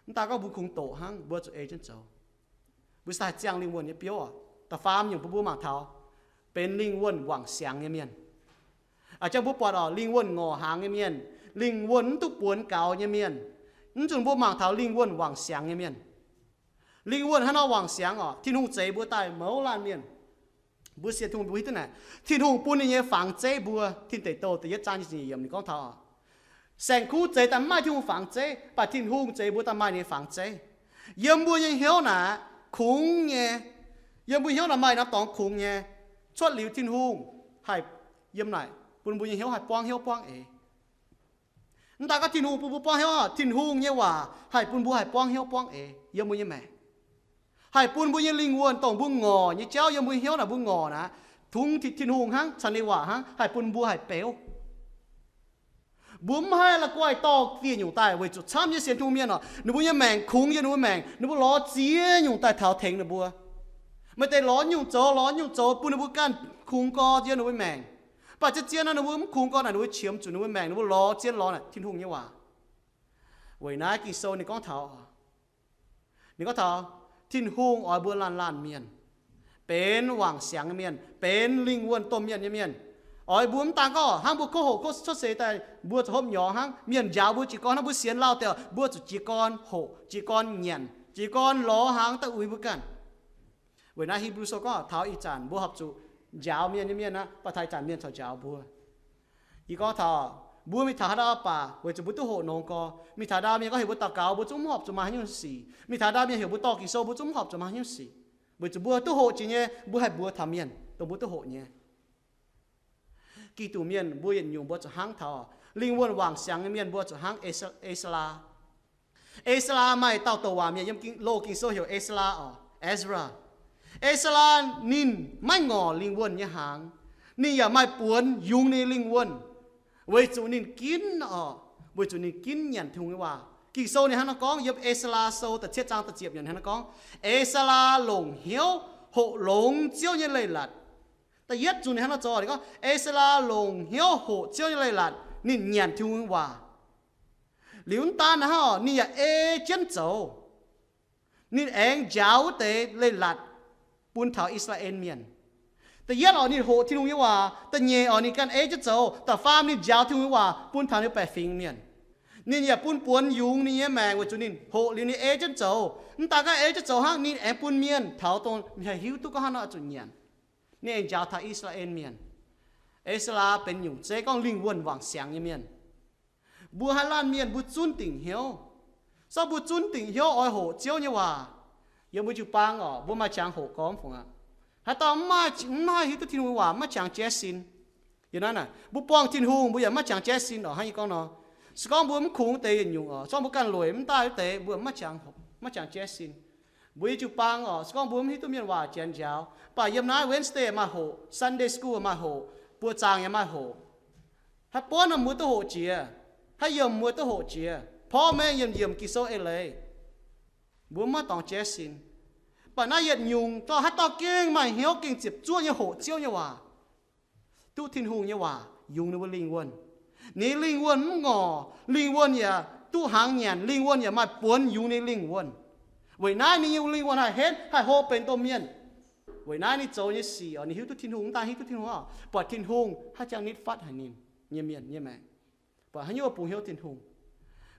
Mv daan gorngv mbuo kungx doqc hnangv, mbuo zuqc ei jienv zoux. Mbuo se haih ziangh lingh wuonh nyei biouv oc. Da'faam nyungc bun mbuo mangc taux benx lingh wuonh wangc siangx nyei mienh. A'jang mbuo buatc oc, lingh wuonh ngorc hnaangx nyei mienh, lingh wuonh mv duqv buonx gaux nyei mienh, mv nzunc mbuo mangc taux lingh wuonh wangc siangx nyei mienh. Lingh wuonh hnangv nor wangc siangx oc, Tin-Hungh zeix mbuo daaih mouz laanh mienh. Mbuo sienx Tin-Hungh mbuo hiuv duqv naaic, Tin-Hungh bun ninh nyei fangx zeiv mbuo. Tin Deic Douh da'yietv zaang nyic ziepc nyeic yiemc ninh gorngv taux, saeng-kuv zeix daaih mv maaih Tin-Hungh fangx zeiv, mv baac Tin-Hungh zeix mbuo daaih maaih ninh nyei fangx zeiv. Yiem mbuo nyei hnyouv naaic kungx nyei, yiem mbuo hnyouv naaic maaih norm dorngx kungx nyei, cuotv liuz Tin-Hungh haih yiem naaic bun mbuo nyei hnyouv haih buangv hnyouv buangv eix. Mv daan gorngv Tin-Hungh bun mbuo buangv hnyouv, Tin-Hungh nyei waac haih bun mbuo haih buangv hnyouv buangv eix yiem mbuo nyei maengc. Haih bun mbuo nyei lingh wuonh dongh mbuo ngorc nyei jauv yiem mbuo hnyouv naaic mbuo ngorc naaic, tungx Tin-Hungh hnangv, caux ninh waac hnangv, haih bun mbuo haih beuv. Mbuo mv haih la'guaih dorh dieh nyungc daaih weic zuqc camv nyei sienx Tin-Hungh mienh oc, ninh mbuo nyei maengc kungx yiem ninh mbuo maengc, ninh mbuo lorz ziex nyungc daaih taux tengx ninh mbuo. Maaih deix lorz nyungc zoux, lorz nyungc zoux bun ninh mbuo ganh kungx gorx yiem ninh mbuo maengc. Mv baac zien-zien nor ninh mbuo mv kungx gorx naaic ninh mbuo qiemx zuqc ninh mbuo maengc, ninh mbuo lorz zien lorz naaic Tin-Hungh nyei waac. Weic naaiv Ging-Sou ninh gorngv taux, ninh gorngv taux Tin-Hungh oix mbuo laanh laanh mienh benx wangc siangx nyei mienh, benx lingh wuonh domh mienh nyei mienh. Oix mbuo mv daan gorngv hnangv mbuo kov hoqc kov cuotv seix daaih mbuo zuqc hopv nyorx hnangv, mienh njaaux mbuo jiez gorn hnangv, mbuo sienx lauh deix mbuo zuqc jiez gorn hoqc, jiez gorn nyanc, jiez gorn lorz hnaangx daaih uix mbuo ganh. Weic naaiv Hipv^lu Sou gorngv taux ih zanc mbuo horpc zuqc njaaux mienh nyei mienh aqv, mv baac taux ih zanc mienh corc njaaux mbuo. Yie gorngv taux mbuo mingh taux haaix dauh baac weic zuqc mbuo duqv hoqc nongx gorx, mingh taux haaix dauh mienh gorngv heuc mbuo daux gaux, mbuo zungv mv horpc zuqc maaih haaix nyungc sic. Mingh taux haaix dauh mienh heuc mbuo dorh Ging-Sou, mbuo zungv mv horpc zuqc maaih haaix nyungc sic. Weic zuqc mbuo duqv hoqc jiex nyei, mbuo haih mbuox taux mienh dongh mbuo duqv hoqc nyei. Giduc mienh mbuo yietc nyungc mbuo zuqc hnangv taux lingh wuonh wangc siangx nyei mienh mbuo zuqc hnangv E^saa^laa. E^saa^laa maaih dauh douc waac mienh yiem loz Ging-Sou heuc E^saa^laa oc, Ezra. E^saa^laa ninh maiv ngorc lingh wuonh nyei hnaangx. Ninh yaac maaih buonx yungz ninh lingh wuonh, weic zuqc ninh ginv oc, weic zuqc ninh ginv nyanc Tin-Hungh nyei waac. Ging-Sou ninh hnangv nor gorngv yiem E^saa^laa Sou da'cietv zaang da'ziepc yiemc hnangv nor gorngv, E^saa^laa longc hnyouv hoqc longx Ziouv nyei leiz-latc. Da'yietv zunc ninh hnangv nor zoux, ninh gorngv, E^saa^laa longc hnyouv hoqc Ziouv nyei leiz-latc, ninh nyanc Tin-Hungh nyei waac. Liuz mv daan hnangv oc, ninh yaac ei jienv zoux. Ninh aengx njaaux wuov deix leiz-latc bun taux I^saa^laa^en Mienh. Da'yietv oc, ninh hoqc Tin-Hungh nyei waac. Da'nyeic oc, ninh ganh ei jienv zoux. Da'faam ninh njaaux Tin-Hungh nyei waac bun taux ninh baeqc fingx mienh. Ninh yaac bun buonx yungz ninh nyei maengc weic zuqc ninh hoqc liuz ninh ei jienv zoux. Mv daan gorngv ei jienv zoux hnangv, ninh aengx bun mienh taux dongh haih hiuv duqv gorngv hnangv nor oix zuqc nyanc. Ninh aengx njaaux taux I^saa^laa^en Mienh. E^saa^laa benx nyungc zeiv gorngv lingh wuonh wangc siangx nyei mienh. Mbuo haaix laanh mienh mbuo zunv dingc hnyouv. Sorng mbuo zunv dingc hnyouv oix hoqc Ziouv nyei waac, yiem mbuo jiu-baang oc, mbuo maaih qangx hoqc gormx fungc aqv. Haaix dauh mv maaih, mv maaih hiuv duqv Tin-Hungh nyei waac, maiv qangx jaiv sin. Yiem naaiv naaic, mbuo buangh Tin-Hungh mbuo yaac maiv qangx jaiv sin oc. Hnangv yie gorngv nor, se gorngv mbuo mv kungx deix yietc nyungc oc, se gorngv mbuo ganh lueic mv daaih wuov deix, mbuo maiv qangx, maiv qangx jaiv sin. Mbuo nyei jiu-baang oc, se gorngv mbuo mv hiuv duqv mienh waac janx njaaux, mv baac yiem naaiv Wednesday maaih hoqc, Sunday school maaih hoqc, buoz-zaangc yaac maaih hoqc. Haaix buonv muoz duqv hoqc jiex, haaix yiemc muoz duqv hoqc jiex, porv mengh yiemc yiemc Ging-Sou eix leiz. Mbuo mv maaih dorngx jaiv sin. Mv baac naaiv yietc nyungc dorh haaix dauh gengh maaih hnyouv gengh ziepc zuoqv nyei hoqc Ziouv nyei waac, duqv Tin-Hungh nyei waac yungz ninh mbuo lingh wuonh. Ninh lingh wuonh mv ngorc, lingh wuonh yaac duqv hnaangx nyanc, lingh wuonh yaac maaih buonx yungz ninh lingh wuonh. Weic naaiv ninh nyei lingh wuonh haih henv, haih hlo benx domh mienh. Weic naaiv ninh zoux nyei sic oc, ninh hiuv duqv Tin-Hungh, mv daan hiuv duqv Tin-Hungh oc, buatc Tin-Hungh haaix jangx nitv fatv haic ninh nyei mienh nyei maengc. Buatc haaix nyungc bungx hnyouv Tin-Hungh.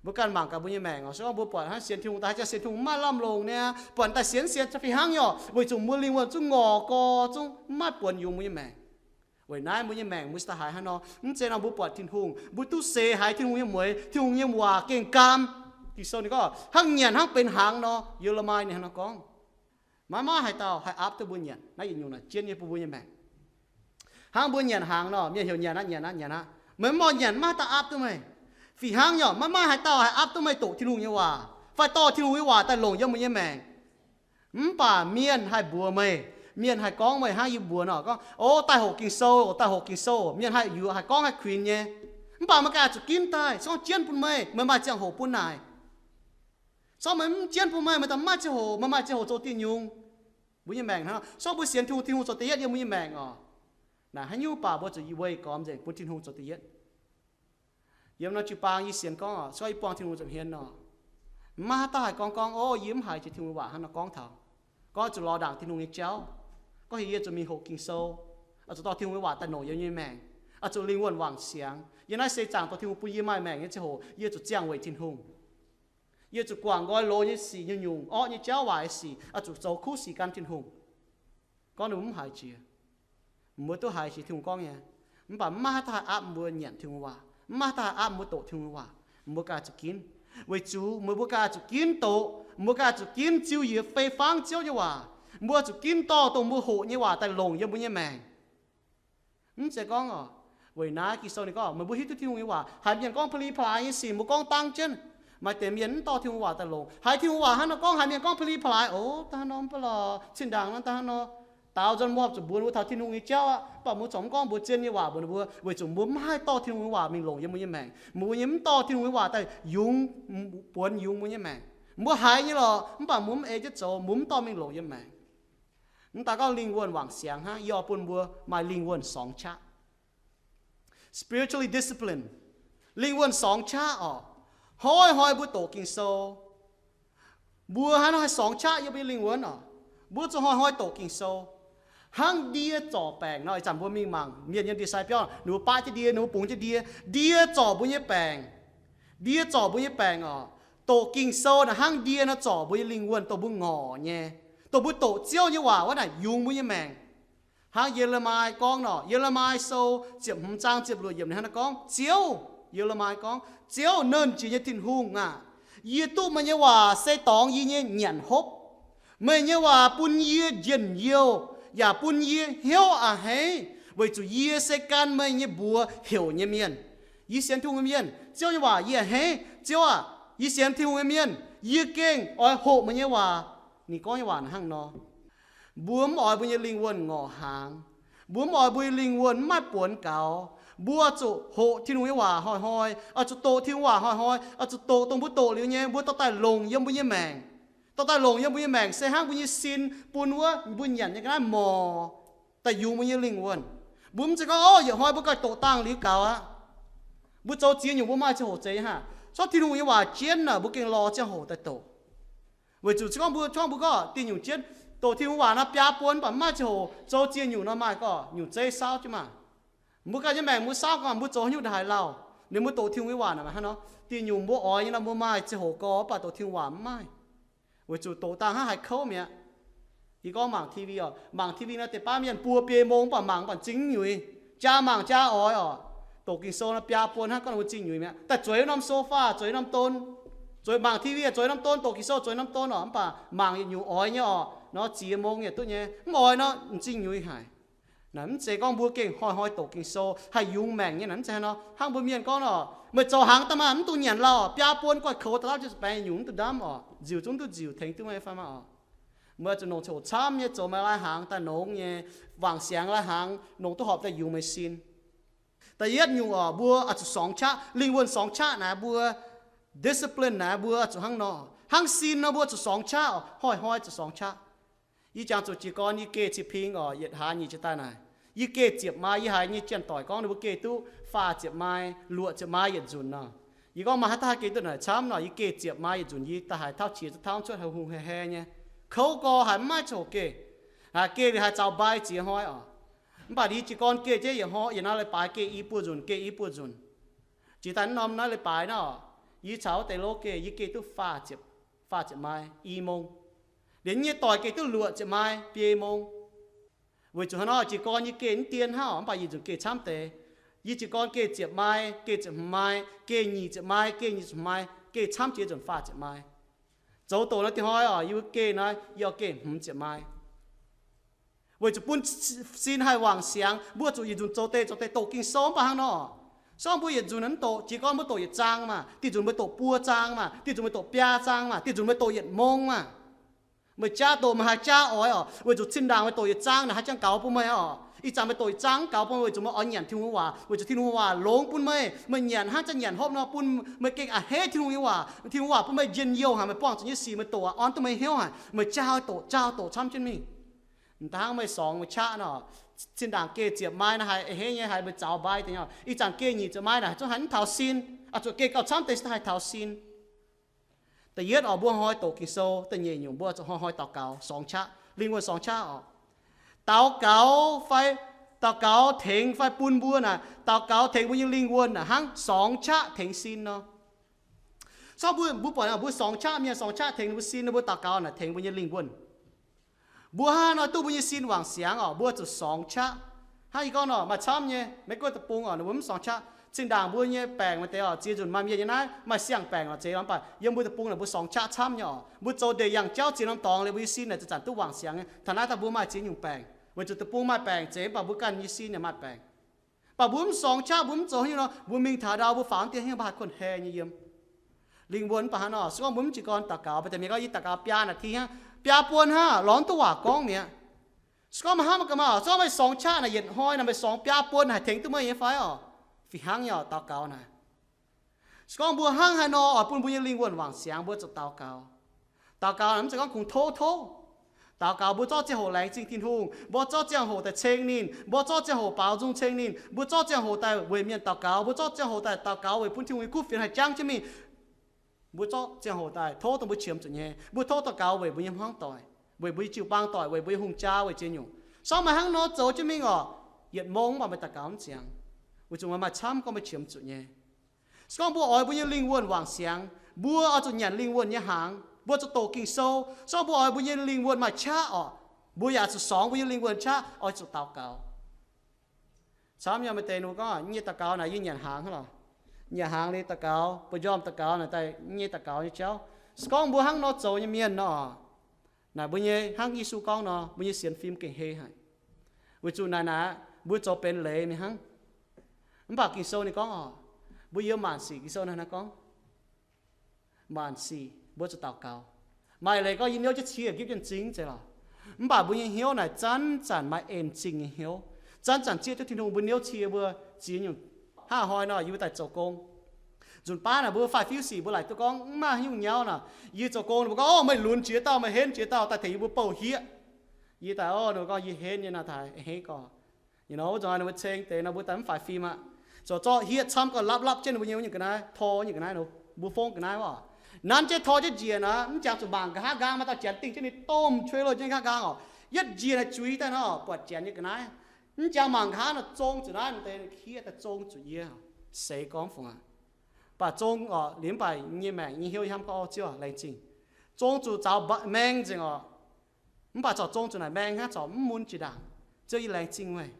Mbuo ganh mangc gaax mbuo nyei maengc oc, se gorngv mbuo buatc hnangv sienx Tin-Hungh daaih, haaix jangx sienx Tin-Hungh maiv lamh longc niaa, buatc daaih sienx sienx fih hnangv nyei oc, weic zuqc mbuo lingh wuonh zungv ngorc gorx, zungv mv maaih buonx yungz mbuo nyei maengc. Weic naaiv mbuo nyei maengc mbuo se daaih haiz hnangv nor, mv zeiz nor mbuo buatc Tin-Hungh, mbuo duqv seix haiz Tin-Hungh nyei mueix, Tin-Hungh nyei waac gengh gaam. Ging-Sou ninh gorngv hnangv nyanc hnangv benx hnaangx nor, Ye^le^mi ninh hnangv nor gorngv. Maiv maaih haaix dauh haih aapv duqv mbuo nyanc. Naaiv yietc nyungc naaic jienv nyei bun mbuo nyei maengc. Hnangv mbuo nyanc hnaangx nor, mienh heuc nyanc aqv, nyanc aqv, nyanc aqv. Meih mv oix nyanc, maiv maaih dauh aapv duqv meih. Fih hnangv nyei oc, maiv maaih haaix dauh haih aapv duqv meih doqc Tin-Hungh nyei waac, fai dorh Tin-Hungh nyei waac daaih longc yiem mbuo nyei maengc. Mv baac mienh haih mbuox meih, mienh haih gorngv meih hnangv yie mbuox nor, gorngv, O, daaih hoqc Ging-Sou, daaih hoqc Ging-Sou. Mienh haih yuoqc, haih gorngv, haih kuinx nyei. Mv baac meih ganh zuqc ginv daaih, se gorngv jienv bun meih, meih maaih ziangh hoc bun naaic. Se gorngv meih mv jienv bun meih, meih daaih maiv maaih ziangh hoc, meih maaih ziangh hoc zoux diuh nyungc. Mbuo nyei maengc hnangv, se gorngv mbuo sienx Tin-Hungh, Tin-Hungh zoux da'yietv yiem mbuo nyei maengc oc. Naaic haaix nyungc baac mbuo zuqc weih gormx nzengc bun Tin-Hungh zoux da'yietv. Yiem norm jiu-baang yie sienx gorngv oc, se gorngv yie buangh Tin-Hungh nza'hmien nor, maiv maaih haaix dauh haih gorngv gorngv, O, yie mv haiz jiex Tin-Hungh waac hnangv nor gorngv taux. Gorngv zuqc lorz ndaangc Tin-Hungh nyei jauv. Gorngv heuc yie zuqc mingh hoqc Ging-Sou, oix zuqc dorh Tin-Hungh nyei waac daaih longc yiem yie nyei maengc, oix zuqc lingh wuonh wangc siangx. Yiem naaiv seix zaangc dorh Tin-Hungh bun yie maaih maengc nyei ziangh hoc, yie zuqc ziangh weic Tin-Hungh. Yie zuqc guangc nqoi loz nyei sic, nyungc-nyungc orqv nyei jauv, waaic nyei sic, oix zuqc zoux kuv sic gan Tin-Hungh. Gorngv ninh mbuo mv haiz jiex. Mbuo duqv haiz jiex Tin-Hungh gorngv nyei. Mv baac mv maaih haaix dauh haih aapv mbuo nyanc Tin-Hungh waac, mv maaih haaix dauh haih aapv mbuo doqc Tin-Hungh waac. Mbuo ganh zuqc ginv. Weic zuqc meih mbuo ganh zuqc ginv doqc, mbuo ganh zuqc ginv ziux yietc fei fangv Ziouv nyei waac. Mbuo zuqc ginv dorh dongh mbuo hoqc nyei waac daaih longc yiem mbuo nyei maengc. Mv zeiz gorngv oc, weic naaiv Ging-Sou ninh gorngv, meih mbuo hiuv duqv Tin-Hungh nyei waac, haiz mienh gorngv pa'li pa'laaix nyei sic mbuo gorngv dangv jienv. Maaih deix mienh mv dorh Tin-Hungh waac daaih longc. Haiz Tin-Hungh waac hnangv nor gorngv, haiz mienh gorngv pa'li pa'laaix, O, daaih hnangv nor mv baac lorh, cin-ndaangc nor daaih hnangv nor, daaux nzuonx mbuo zuqc mbuox wuov taux Tin-Hungh nyei jauv aqv. Mv baac mbuo corc mv gorngv mbuox zien nyei waac mbuox ninh mbuo, weic zuqc mbuo mv haih dorh Tin-Hungh nyei waac mingh longc yiem mbuo nyei maengc. Mbuo nyei mv dorh Tin-Hungh nyei waac daaih yungz, buonx yungz mbuo nyei maengc. Mbuo haiz nyei lorqc, mv baac mbuo mv ei jienv zoux, mbuo mv dorh mingh longc yiem maengc. Mv daan gorngv lingh wuonh wangc siangx hnangv, yie oix bun mbuo maaih lingh wuonh sorngx qaqv. Spiritually disciplined. Lingh wuonh sorngx qaqv oc. Hnoi-hnoi mbuo doqc Ging-Sou. Mbuo hnangv nor haih sorngx qaqv yiem mbuo nyei lingh wuonh oc. Mbuo zuqc hnoi-hnoi doqc Ging-Sou. Hnangv ndie zorc baengc nor, ih zanc mbuo mingh mangc mienh nyei ndie-sai biauv, ninh mbuo baqv jienv ndie, ninh mbuo bungx jienv ndie. Ndie zorc mbuo nyei baengc. Ndie zorc mbuo nyei baengc oc. Doqc Ging-Sou naaic hnangv ndie nor zorc mbuo nyei lingh wuonh, dongh mbuo ngorc nyei, dongh mbuo doqc Ziouv nyei waac wuov naaic yungz mbuo nyei maengc. Hnangv Ye^le^mi gorngv nor, Ye^le^mi Sou ziepc hmz zaang ziepc luoqc yiemc ninh hnangv naaiv gorngv, Ziouv, Ye^le^mi gorngv, Ziouv, Nernh Jiex nyei Tin-Hungh aah! Yie duqv meih nyei waac se dorngx yie nyei nyanc hopv. Meih nyei waac bun yie njien-youh yaac bun yie hnyouv a'hneiv, weic zuqc yie se gan meih nyei mbuox heuc nyei mienh. Yie sienx Tin-Hungh nyei mienh, Ziouv nyei waac yie a'hneiv. Ziouv aah! Yie sienx Tin-Hungh nyei mienh, yie gengh oix hoqc meih nyei waac. Ninh gorngv nyei waac hnangv nor. Mbuo mv oix mbuo nyei lingh wuonh ngorc hnaangx. Mbuo mv oix mbuo nyei lingh wuonh mv maaih buonx gaux. Mbuo zuqc hoqc Tin-Hungh nyei waac hnoi-hnoi, oix zuqc doqc Tin-Hungh waac hnoi-hnoi, oix zuqc doqc dongh mbuo doqc liuz nyei, mbuo dorh daaih longc yiem mbuo nyei maengc. Dorh daaih longc yiem mbuo nyei maengc se hnangv mbuo nyei sin bun wuov mbuo nyanc nyei ga'naaiv morc, daaih yungz mbuo nyei lingh wuonh. Mbuo mv zeiz gorngv, o, yietc hnoi mbuo ganh doqc dangh liuz gaux aqv. Mbuo zoux ziex nyungc mbuo maaih ziangh hoc zeiz nyei haah? Corc Tin-Hungh nyei waac jienv naaic, mbuo gengh lorz ziangh hoc daaih doqc. Weic zuqc se gorngv mbuo, gorngv mbuo gorngv dieh nyungc jienv doqc Tin-Hungh waac nor biaa buon, mv baac mv maaih ziangh hoc zoux ziex nyungc nor, maaih gorqv nyungc zeiv saauv jienv maah. Mbuo ganh nyei maengc mbuo saauv gau, mbuo zoux haaix nyungc ndaaih haih lauh. Liuz mbuo doqc Tin-Hungh nyei waac naaic maaih hnangv nor, dieh nyungc mbuo oix nyei nor mbuo maaih ziangh hoc gau, mv baac doqc Tin-Hungh waac mv maaih. Weic zuqc doqc dangh hnangv haiz kouv mi'aqv. Yie gorngv mangc T V oc, mangc T V nor deix baav mienh buo biei mong mv baac mangc mv baac m'zing nyuiz, jaa mangc jaa oix oc. Doqc Ging-Sou nor biaa buon hnangv, gorngv mbuo m'zing nyuiz mi'aqv. Daaih zueiz norm sofa, zueiz norm don, zueiz mangc T V, zueiz norm don, doqc Ging-Sou zueiz norm don oc, mv baac mangc yietc nyungc oix nyei oc, nor ziex mong yietc duqv nyei, mv oix nor m'zing nyuiz haic. Naaic mv zeiz gorngv mbuo gengh hnoi-hnoi doqc Ging-Sou haih yungz maengc nyei, naaic mv zeiz hnangv nor. Hnangv mbuo mienh gorngv oc, meih zoux hnaangx daaih maah, mv dungx nyanc lauh, biaa buon guanh koux daaih lauv jienv baengx nyungc mv dungx ndamv oc, nziuc zungv duqv nziuc, tengx duqv meih fai maah oc. Meih oix zuqc longc ziangh hoc camv nyei zoux meih lai-hnaangx daaih longx nyei, wangc siangx lai-hnaangx longc duqv horpc daaih yungz meih sin. Da'yietv nyungc oc, mbuo oix zuqc sorngx qaqv, lingh wuonh sorngx qaqv naaic mbuo discipline naaic mbuo oix zuqc hnangv nor. Hnangv sin nor mbuo oix zuqc sorngx qaqv oc, hnoi-hnoi zuqc sorngx qaqv. Yie jangx zuqc jiez gorn yie geh cih ping oc, yietc hlaax nyeic jiez daaih naaic, yie geh ziepc mai, yie haiz nyei janx-doic gorngv ninh mbuo geh duqv faah ziepc mai, luoqc ziepc mai yietc nzunc nor. Yie gorngv maaih haaix dauh haih geh duqv naaic camv nor, yie geh ziepc mai yietc nzunc yie daaih haiz tauv qiex za'tauv cuotv haiz hungh haiz heh nyei. Kouv gorx haiz maiv ziouc geh, geh liuz haiz zaux mbai ziex hnoi oc. Mv baac yie jiez gorn geh jienv yietc hnoi, yietc norm leiz-baaix geh i buo nzunc, geh i buo nzunc. Jiex daaih norm naaiv leiz-baaix nor, yie caux wuov deix lov geh, yie geh duqv faah ziepc, faah ziepc mai i mong. Liuz nyei doic geh duqv luoqc ziepc mai biei mong. Weic zuqc hnangv nor jiez gorn yie geh mv dien hnangv, mv baac yietc nzunc geh camv deix. Yie jiez gorn geh ziepc mai, geh ziepc hmz mai, geh nyic ziepc mai, geh nyic ziepc hmz mai, geh camv jiex nzunc faah ziepc mai. Zoux doqc nor dieh hnoi oc, yie mbuo geh nor, yie oix geh hmz ziepc mai. Weic zuqc bun sin haih wangc siangx, mbuo zuqc yietc nzunc zoux deix zoux deix doqc Ging-Sou mv baac hnangv nor. Se gorngv mbuo yietc nzunc mv doqc, jiez gorn mbuo doqc yietc zaang maah, dieh nzunc mbuo doqc buo zaang maah, dieh nzunc mbuo doqc biaa zaang maah, dieh nzunc mbuo doqc yietc mong maah. Meih jaa doqc meih haih jaa oix oc, weic zuqc zinh ndaangc meih doqc yietc zaang naaic haih jangx gaux bun meih oc. Ih zanc meih doqc yietc zaang mv gaux bun meih weic zuqc meih oix nyanc Tin-Hungh waac, weic zuqc Tin-Hungh waac longx bun meih. Meih nyanc hnangv zanc nyanc hopv nor bun meih gengh a'hneiv Tin-Hungh nyei waac. Tin-Hungh waac bun meih njien-youh haic, meih buangh zuqc nyei sic meih doqc aqv, orn duqv meih hnyouv haic, meih jaa doqc jaa doqc camv jienv mingh. M'daaih hnangv meih sorngx meih qaqv nor, zinh ndaangc geh ziepc mai naaic haih a'hneiv nyei, haih meih zaux mbai deix nyei. Ih zanc geh nyic ziepc mai naaic zungv haih mv taux sin, oix zuqc geh gauh camv deix se haih taux sin. Da'yietv oc, mbuo hnoi doqc Ging-Sou. Da'nyeic nyungc mbuo zuqc hnoi-hnoi daux gaux, sorngx qaqv, lingh wuonh sorngx qaqv oc. Daux gaux fai, daux gaux tengx fai bun mbuo naaic, daux gaux tengx mbuo nyei lingh wuonh naaic hnangv sorngx qaqv tengx sin nor. Sorngv mbuo, mbuo buatc mbuo sorngx qaqv mienh, sorngx qaqv tengx mbuo sin, mbuo daux gaux naaic tengx mbuo nyei lingh wuonh. Mbuo hnangv nor duqv mbuo nyei sin wangc siangx oc, mbuo zuqc sorngx qaqv. Hnangv yie gorngv nor, maaih camv nyei Meiv Guoqv deic-bung oc, ninh mbuo mv sorngx qaqv. Zinh ndaangc mbuo nyei baengc maaih deix oc, ziex nzunc maaih mienh nyei naaiv maaih siang-baengc lorqc zeiz, mv baac yiem mbuo deic-bung naaic mbuo sorngx qaqv camv nyei oc. Mbuo zoux ndeic yangh jauv ziex norm dorngx liuz, mbuo nyei sin naaic zanc-zanc duqv wangc siangx nyei. Taux naaiv daaih mbuo maaih ziex nyungc baengc, weic zuqc deic-bung maaih baengc zeiz, mv baac mbuo ganh nyei sin yaac maaih baengc. Mv baac mbuo mv sorngx qaqv, mbuo mv zoux haaix nyungc nor, mbuo mingh taux ndau mbuo faaux mv dien hnyouv, mbuo haih kuonx heh nyei yiem. Lingh wuonh mv baac hnangv nor, se gorngv mbuo mv jiez gorn daux gaux, mv baac deix mienh gorngv yie daux gaux biaa naaic ti hnangv, biaa buon hnangv, lorz mv duqv waac gorngv mi'aqv. Se gorngv maaih hnamv ga'maah, se gorngv meih sorngx qaqv naaic yietc hnoi naaic meih sorngx biaa buon haih tengx duqv meih nyei fai oc? Fih hnangv nyei oc, daux gaux naaic. Se gorngv mbuo hnangv haaix nor oix bun mbuo nyei lingh wuonh wangc siangx, mbuo zuqc daux gaux. Daux gaux naaic mv zeiz gorngv kungx tov tov. Daux gaux mbuo zorqv ziangh hoc laengz zingh Tin-Hungh, mbuo zorqv ziangh hoc daaih ceng ninh, mbuo zorqv ziangh hoc baaux nzung ceng ninh, mbuo zorqv ziangh hoc daaih weic mienh daux gaux, mbuo zorqv ziangh hoc daaih daux gaux weic bun Tin-Hungh nyei kuv fienx haih jangv jienv mingh. Mbuo zorqv ziangh hoc daaih tov dongh mbuo qiemx zuqc nyei. Mbuo tov daux gaux weic mbuo nyei hmuangv doic, weic mbuo nyei jiu-baang doic, weic mbuo nyei hungh jaa, weic ziex nyungc. Se gorngv meih hnangv nor zoux jienv mingh oc, yietc mong mv baac meih daux gaux mv ziangx, weic zuqc meih maaih camv gorngv meih qiemx zuqc nyei. Se gorngv mbuo oix mbuo nyei lingh wuonh wangc siangx, mbuo oix zuqc nyanc lingh wuonh nyei hnaangx, mbuo zuqc doqc Ging-Sou. Se gorngv mbuo oix mbuo nyei lingh wuonh maaih qaqv oc, mbuo yaac zuqc sorngx mbuo nyei lingh wuonh qaqv, oix zuqc daux gaux. Camv nyei, maaih deix ninh mbuo gorngv, nyei daux gaux naaic yie nyanc hnaangx hnangv lorqc. Nyanc hnaangx liuz daux gaux, buoz-njormh daux gaux naaic daaih nyei daux gaux nyei jauv. Se gorngv mbuo hnangv nor zoux nyei mienh nor, naaic mbuo nyei hnangv Yesu gorngv nor, mbuo nyei sienx fim gengh hei haic. Weic zuqc naaic naaic mbuo zoux benx leiz mingh hnangv. Mv baac Ging-Sou ninh gorngv oc, mbuo yiem maanc sic, Ging-Sou naaiv gorngv, maanc sic mbuo zuqc daux gaux. Maaih leiz gorngv yie niouv jienv cie gipv jienv m'zing zeiz lorqc. Mv baac mbuo nyei hnyouv naaic zanc-zanc maaih en-zingh nyei hnyouv, zanc-zanc zieqv duqv Tin-Hungh. Mbuo niouv cie mbuo ziex nyungc. Hnangv hnoi nor yie mbuo daaih zoux gong, nzunc baav naaic mbuo faix-fiuv sic mbuo laaic duqv gorngv mv maaih haaix nyungc nyauv nor. Yie zoux gong ninh mbuo gorngv, o, meih lunx jiex dauh, meih henv jiex dauh daaih tengx yie mbuo bouh hieqv. Yie daaih, o, ninh mbuo gorngv yie henv nyei naaiv daaih, a'hneiv gorx. Ninh wuov nzunc ninh mbuo ceng deix nor, mbuo daaih mv faix fim aqv. Zoux zorqv hietv camv gauh lapv lapv jienv ninh mbuo nyei wuov nyungc ga'naaiv, tor wuov nyungc ga'naaiv nor, mbuo fongv ga'naaiv oc. Nanv jienv tor jienv njiec aqv, mv jangx zuqc mangc nqa'haav nqaang, maaih dauh janx dingh jienv ninh domh trailer jienv nqa'haav nqaang oc. Yietv njiec naaic zuiz daaih nor, buatc janx nyei ga'naaiv. Mv jangx mangc nqa'haav nor, zong zuqc naaiv deix kiev daaih zong zuqc yie. Seix gorngv fungc aqv. Baac zong oc, liuz mv baac nyei maengc nyei hnyouv hnamv gorngv, o, Ziouv aac, laengz zingh. Zong zuqc zaux maeng nzengc oc. Mv baac corc zong zuqc naaic maeng hnangv, corc mv mun jiex ndaangc. Ziouv, yie laengz zingh meih.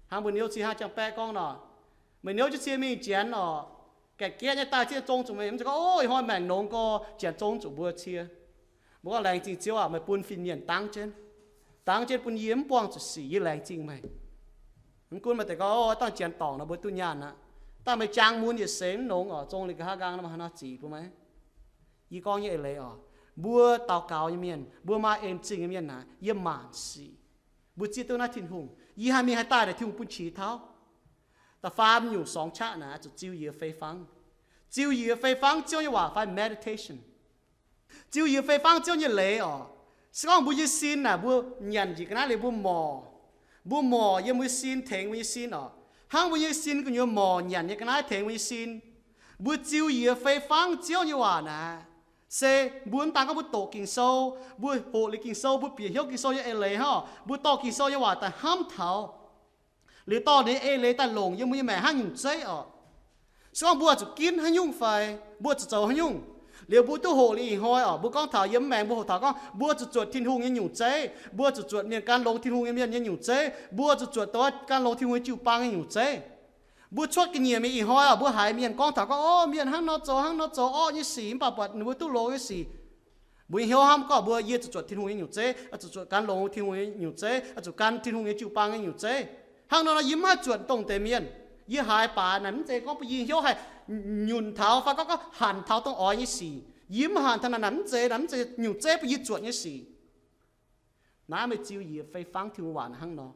Hnangv mbuo niouv cie hnangv jangx baeqv gorngv nor, meih niouv jienv cie mingh janx oc, gaeqv gaeqv nyei daaih zieqv zong zuqc meih, mv zeiz gorngv, o, ih hnoi maengc nongx gorx janx zong zuqc mbuo cie. Mbuo gorngv, laengz zingh Ziouv aac, meih bun fin-mienh dangv jienv, dangv jienv bun yie mv buangh zuqc sic, yie laengz zingh meih. Mv gunv maaih deix gorngv, o, dangh janx dorngc nor mbuo duqv nyaanh aqv. Dangh meih jangx mun yietc seix mv nongx oc, zong liuz nqa'haav nqaang nor maaih haaix nor zic bun meih? Yie gorngv nyei eix leiz oc, mbuo daux gaux nyei mienh, mbuo maaih en zingh nyei mienh naaic, yiem maanc sic mbuo zieqv duqv naaiv Tin-Hungh. Yie haih mingh haih daaih naaic Tin-Hungh bun qiex tauv. Da'faam nyungc sorngx qaqv naaic zuqc ziux yie fei fangv. Ziux yie fei fangv Ziouv nyei waac fai meditation. Ziux yie fei fangv Ziouv nyei leiz oc. Se gorngv mbuo nyei sin naaic mbuo nyanc njiec ga'naaiv liuz mbuo morc, mbuo morc yiem mbuo nyei sin, tengx mbuo nyei sin oc. Hnangv mbuo nyei sin gu'nyuoz morc nyanc nyei ga'naaiv tengx mbuo nyei sin. Mbuo ziux yie fei fangv Ziouv nyei waac naaic, se mbuo mv daan gorngv mbuo doqc Ging-Sou, mbuo hoqc liuz Ging-Sou, mbuo bieqc hnyouv Ging-Sou nyei eix leiz hnangv, mbuo dorh Ging-Sou nyei waac daaih hnamv taux, liuz dorh ninh nyei eix leiz daaih longc yiem mbuo nyei maengc hnangv nyungc zeiv oc. Se gorngv mbuo zuqc ginv haaix nyungc fai mbuo zuqc zoux haaix nyungc, liuz mbuo duqv hoqc liuz ih hnoi oc, mbuo gorngv taux yiem maengx mbuo hoqc taux gorngv mbuo zuqc zuotc Tin-Hungh nyei nyungc zeiv, mbuo zuqc zuotc mienh gan longx Tin-Hungh nyei mienh nyei nyungc zeiv, mbuo zuqc zuotc dongh gan longx Tin-Hungh nyei jiu-baang nyei nyungc zeiv. Mbuo cuotv ga'nyiec mingh ih hnoi oc, mbuo haiz mienh gorngv taux gorngv, o, mienh hnangv nor zoux, hnangv nor zoux orqv nyei sic, mv baac buatc ninh mbuo duqv longx nyei sic. Mbuo nyei hnyouv hnamv gorngv mbuo, yie zuqc zuotc Tin-Hungh nyei nyungc zeiv, zuqc zuotc gan longx Tin-Hungh nyei nyungc zeiv, zuqc gan Tin-Hungh nyei jiu-baang nyei nyungc zeiv. Hnangv nor nor yie mv haih zuotc dongh deix mienh. Yie haiz baac naaic mv zeiz gorngv bun yie nyei hnyouv haih nyunc taux fai gorngv, gorngv hanc taux dongh oix nyei sic. Yie mv hanc taux naaic, naaic mv zeiz, naaic mv zeiz nyungc zeiv bun yie zuotc nyei sic. Naaiv meih ziux yie fei fangv Tin-Hungh waac hnangv nor.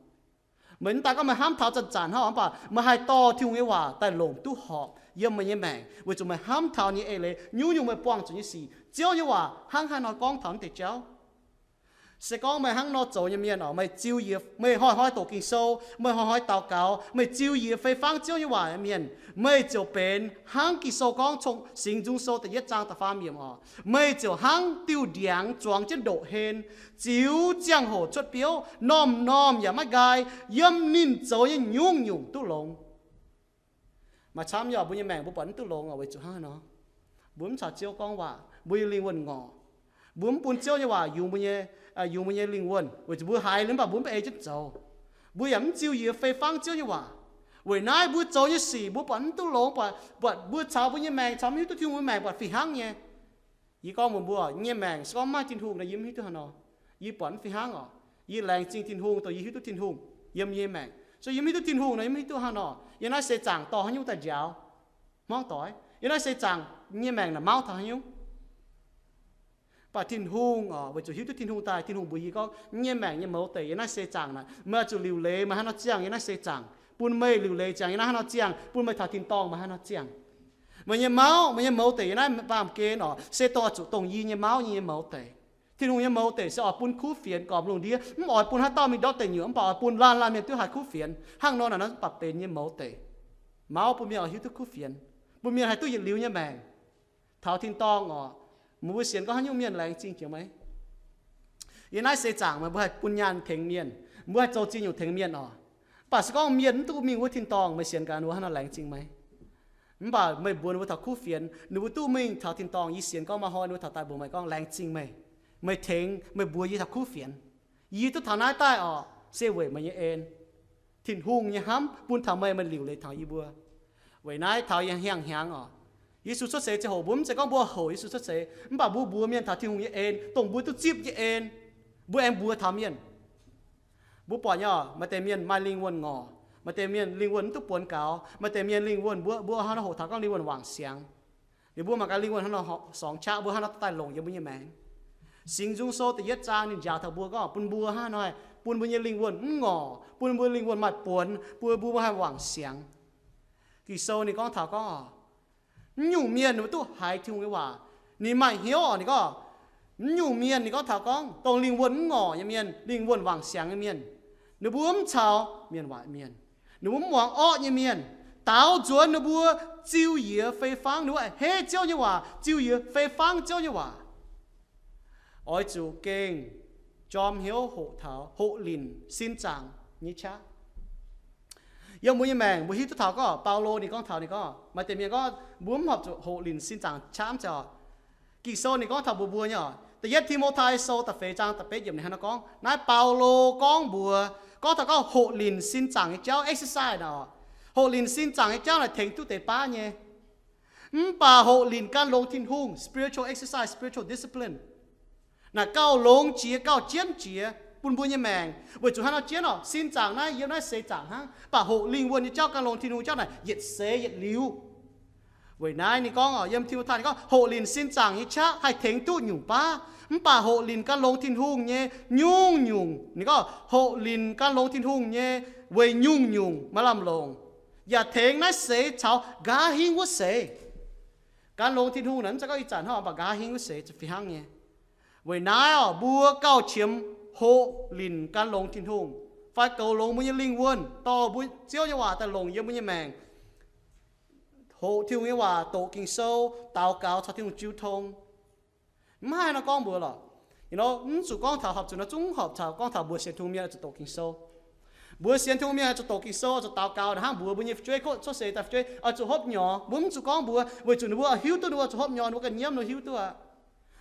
Meih mv daan gorngv meih hnamv taux zanc-zanc hnangv, mv baac meih haih dorh Tin-Hungh nyei waac daaih longc duqv horpc yiem meih nyei maengc, weic zuqc meih hnamv taux ninh nyei eix leiz, nyungc-nyungc meih buangh zuqc nyei sic. Ziouv nyei waac hnangv haaix nor gorngv taux naaiv deix jauv. Se gorngv meih hnangv nor zoux nyei mienh oc, meih ziux yie, meih hnoi-hnoi doqc Ging-Sou, meih hnoi-hnoi daux gaux, meih ziux yie fei fangv Ziouv nyei waac nyei mienh, meih ziouc benx hnangv Ging-Sou gorngv, Singx Nzung Sou da'yietv zaang da'faam yiemc oc, meih ziouc hnangv diuh ndiangx zuangx jienv ndoqc hlen, ziux ziangh hoc cuotv biouv, normh-normh yaac maiv nqaai, yiem ninh zoux nyei nyungc-nyungc duqv longx. Maaih camv nyei oc, mbuo nyei maengc mbuo buatc mv duqv longx oc, weic zuqc hnangv haaix nor? Mbuo mv caux Ziouv gorngv waac, mbuo nyei lingh wuonh ngorc. Mbuo mv bun Ziouv nyei waac yungz mbuo nyei, yungz mbuo nyei lingh wuonh, weic zuqc mbuo haiz liuz mv baac mbuo mv ei jienv zoux. Mbuo yaac mv ziux yie fei fangv Ziouv nyei waac. Weic naaiv mbuo zoux nyei sic mbuo buatc mv duqv longx, buatc, buatc mbuo caux mbuo nyei maengc, caux mv hiuv duqv Tin-Hungh nyei maengc buatc fih hnangv nyei. Yie gorngv mbuox mbuo, yie nyei maengc se gorngv mv maaih Tin-Hungh nor, yie mv hiuv duqv haaix nor. Yie buatc mv fih hnangv oc. Yie laengz zingh Tin-Hungh dongh yie hiuv duqv Tin-Hungh yiem yie nyei maengc. Se yie mv hiuv duqv Tin-Hungh nor, yie mv hiuv duqv haaix nor. Yiem naaiv seix zaangc dorh haaix nyungc daaih njaaux? Hmuangv doic. Yiem naaiv seix zaangc nyei maengc naaic mauv taux haaix nyungc? Mv baac Tin-Hungh oc, weic zuqc hiuv duqv Tin-Hungh daaih, Tin-Hungh mbuox yie gorngv, yie nyei maengc nyei mouz deic yiem naaiv seix zaangc naaic, meih oix zuqc liuc leiz meih haaix nor ziangh yiem naaiv seix zaangc, bun meih liuc leiz ziangx yiem naaiv haaix nor ziangh, bun meih taux tin-dorngh meih haaix nor ziangh. Meih nyei mauv, meih nyei mouz deic yiem naaiv baamh gen oc, se dongh oix zuqc dongh yie nyei mauv, yie nyei mouz deic. Tin-Hungh nyei mouz deic se oix bun kuv fienx gormx lungh ndiev, mv oix bun haaix dauh mingh ndortv deic nyuoqc, mv baac oix bun laanh laanh mienh duqv haih kuv fienx. Hnangv nor naaic, naaiv mv baac benx nyei mouz deic. Mauv bun mienh oix hiuv duqv kuv fienx, bun mienh haih duqv yietc liuz nyei maengc. Taux tin-dorngh oc, meih mbuo sienx gorngv haaix nyungc mienh laengz zingh jiex meih? Yiem naaiv seix zaangc meih mbuo haih bun nyaanh tengx mienh, mbuo haih zoux ziex nyungc tengx mienh oc. Mv baac se gorngv mienh mv duqv mingh wuov tin-dorngh, meih sienx gaax ninh mbuo haaix nor laengz zingh meih? Mv baac meih mbuox ninh mbuo taux kuv fienx, ninh mbuo duqv mingh taux tin-dorngh, yie sienx gorngv maaih hnoi ninh mbuo taux daaih mbuox meih gorngv, laengz zingh meih. Meih tengx meih mbuox yie taux kuv fienx. Yie duqv taux naaiv daaih oc, se weic meih nyei en. Tin-Hungh nyei hnamv bun taux meih, meih liuc leiz taux yie mbuo. Weic naaiv taux yie hnyangx-hnyangx oc, Yesu cuotv seix ziangh hoc mbuo mv zeiz gorngv mbuo houc Yesu cuotv seix, mv baac mbuo mbuox mienh taux Tin-Hungh nyei en, dongh mbuo duqv zipv nyei en, mbuo aengx mbuox taux mienh. Mbuo buatc nyei oc, maaih deix mienh maaih lingh wuonh ngorc, maaih deix mienh lingh wuonh mv duqv buonx gaux, maaih deix mienh lingh wuonh mbuo, mbuo hnangv nor hoqc taux gorngv lingh wuonh wangc siangx. Liuz mbuo mangc gaax lingh wuonh hnangv nor sorngx qaqv, mbuo hnangv nor daaih longc yiem mbuo nyei maengc. Singx Nzung Sou da'yietv zaang ninh njaaux taux mbuo gorngv bun mbuo hnangv nor haih bun mbuo nyei lingh wuonh mv ngorc, bun mbuo lingh wuonh maaih buonx, bun mbuo haih wangc siangx. Ging-Sou ninh gorngv taux gorngv oc, mv nyungc mienh ninh mbuo duqv haiz Tin-Hungh nyei waac, ninh maaih hnyouv oc, ninh gorngv, Mv nyungc mienh ninh gorngv taux gorngv dongh lingh wuonh mv ngorc nyei mienh, lingh wuonh wangc siangx nyei mienh, ninh mbuo mv caux mienh waaic mienh, ninh mbuo mv muangx orqv nyei mienh, daaux nzuonx ninh mbuo ziux yie fei fangv, ninh mbuo a'hneiv Ziouv nyei waac, ziux yie fei fangv Ziouv nyei waac. Oix zuqc gengh jorm hnyouv hoqc taux, hoqc linc sin zaangc nyei qaqv. Yiem mbuo nyei maengc mbuo hiuv duqv taux gorngv Baulo ninh gorngv taux, ninh gorngv maaih deix mienh gorngv mbuo mv horpc zuqc hoqc linc sin zaangc qaqv mv zeiz oc. Ging-Sou ninh gorngv taux mbuox mbuo nyei oc. Da'yietv Ti^mo^tai Sou da'feix zaang da'betv yiemc ninh hnangv naaiv gorngv, naaiv Baulo gorngv mbuox, gorngv taux gorngv hoqc linc sin zaangc nyei jauv, exercise naaic oc. Hoqc linc sin zaangc nyei jauv naaic tengx duqv deix baav nyei. Mv baac hoqc linc gan longx Tin-Hungh, spiritual exercise, spiritual discipline, naaic gauh longx jiex, gauh jienv jiex bun mbuo nyei maengc. Weic zuqc haaix nor jienv oc? Sin zaangc naaiv yiem naaiv seix zaangc hnangv, mv baac hoqc lingh wuonh nyei jauv gan longx Tin-Hungh jauv naaic yietc seix yietc liuz. Weic naaiv ninh gorngv oc, yiem Ti^mo^tai ninh gorngv hoqc linc sin zaangc nyei qaqv haih tengx duqv nyungc baav, mv baac hoqc linc gan longx Tin-Hungh nyei nyungc-nyungc, ninh gorngv hoqc linc gan longx Tin-Hungh nyei weic nyungc-nyungc maaih lamh longc, yaac tengx naaiv seix caux nqa'haav hingv wuov seix. Gan longx Tin-Hungh naaic mv zeiz gorngv ih zanc hnangv, mv baac nqa'haav hingv wuov seix za'fih hnangv nyei. Weic naaiv oc, mbuo gauh qiemx hoqc linc gan longx Tin-Hungh fai goux longx mbuo nyei lingh wuonh, dorh mbuo Ziouv nyei waac daaih longc yiem mbuo nyei maengc, hoqc Tin-Hungh nyei waac, doqc Ging-Sou, daux gaux caux Tin-Hungh jiu tong. Mv haih nor gorngv mbuox lorqc. Mv zuqc gorngv taux horpc zuqc nor, zungv horpc taux gorngv taux mbuox sienx Tin-Hungh mienh oix zuqc doqc Ging-Sou. Mbuox sienx Tin-Hungh mienh oix zuqc doqc Ging-Sou, oix zuqc daux gaux, hnangv mbuox mbuo nyei fu'jueiv, cuotv seix daaih fu'jueiv oix zuqc hopv nyorx. Mbuo mv zuqc gorngv mbuox, weic zuqc ninh mbuo hiuv duqv ninh mbuo zuqc hopv nyorx, ninh mbuo ganh nyiemv ninh hiuv duqv aqv.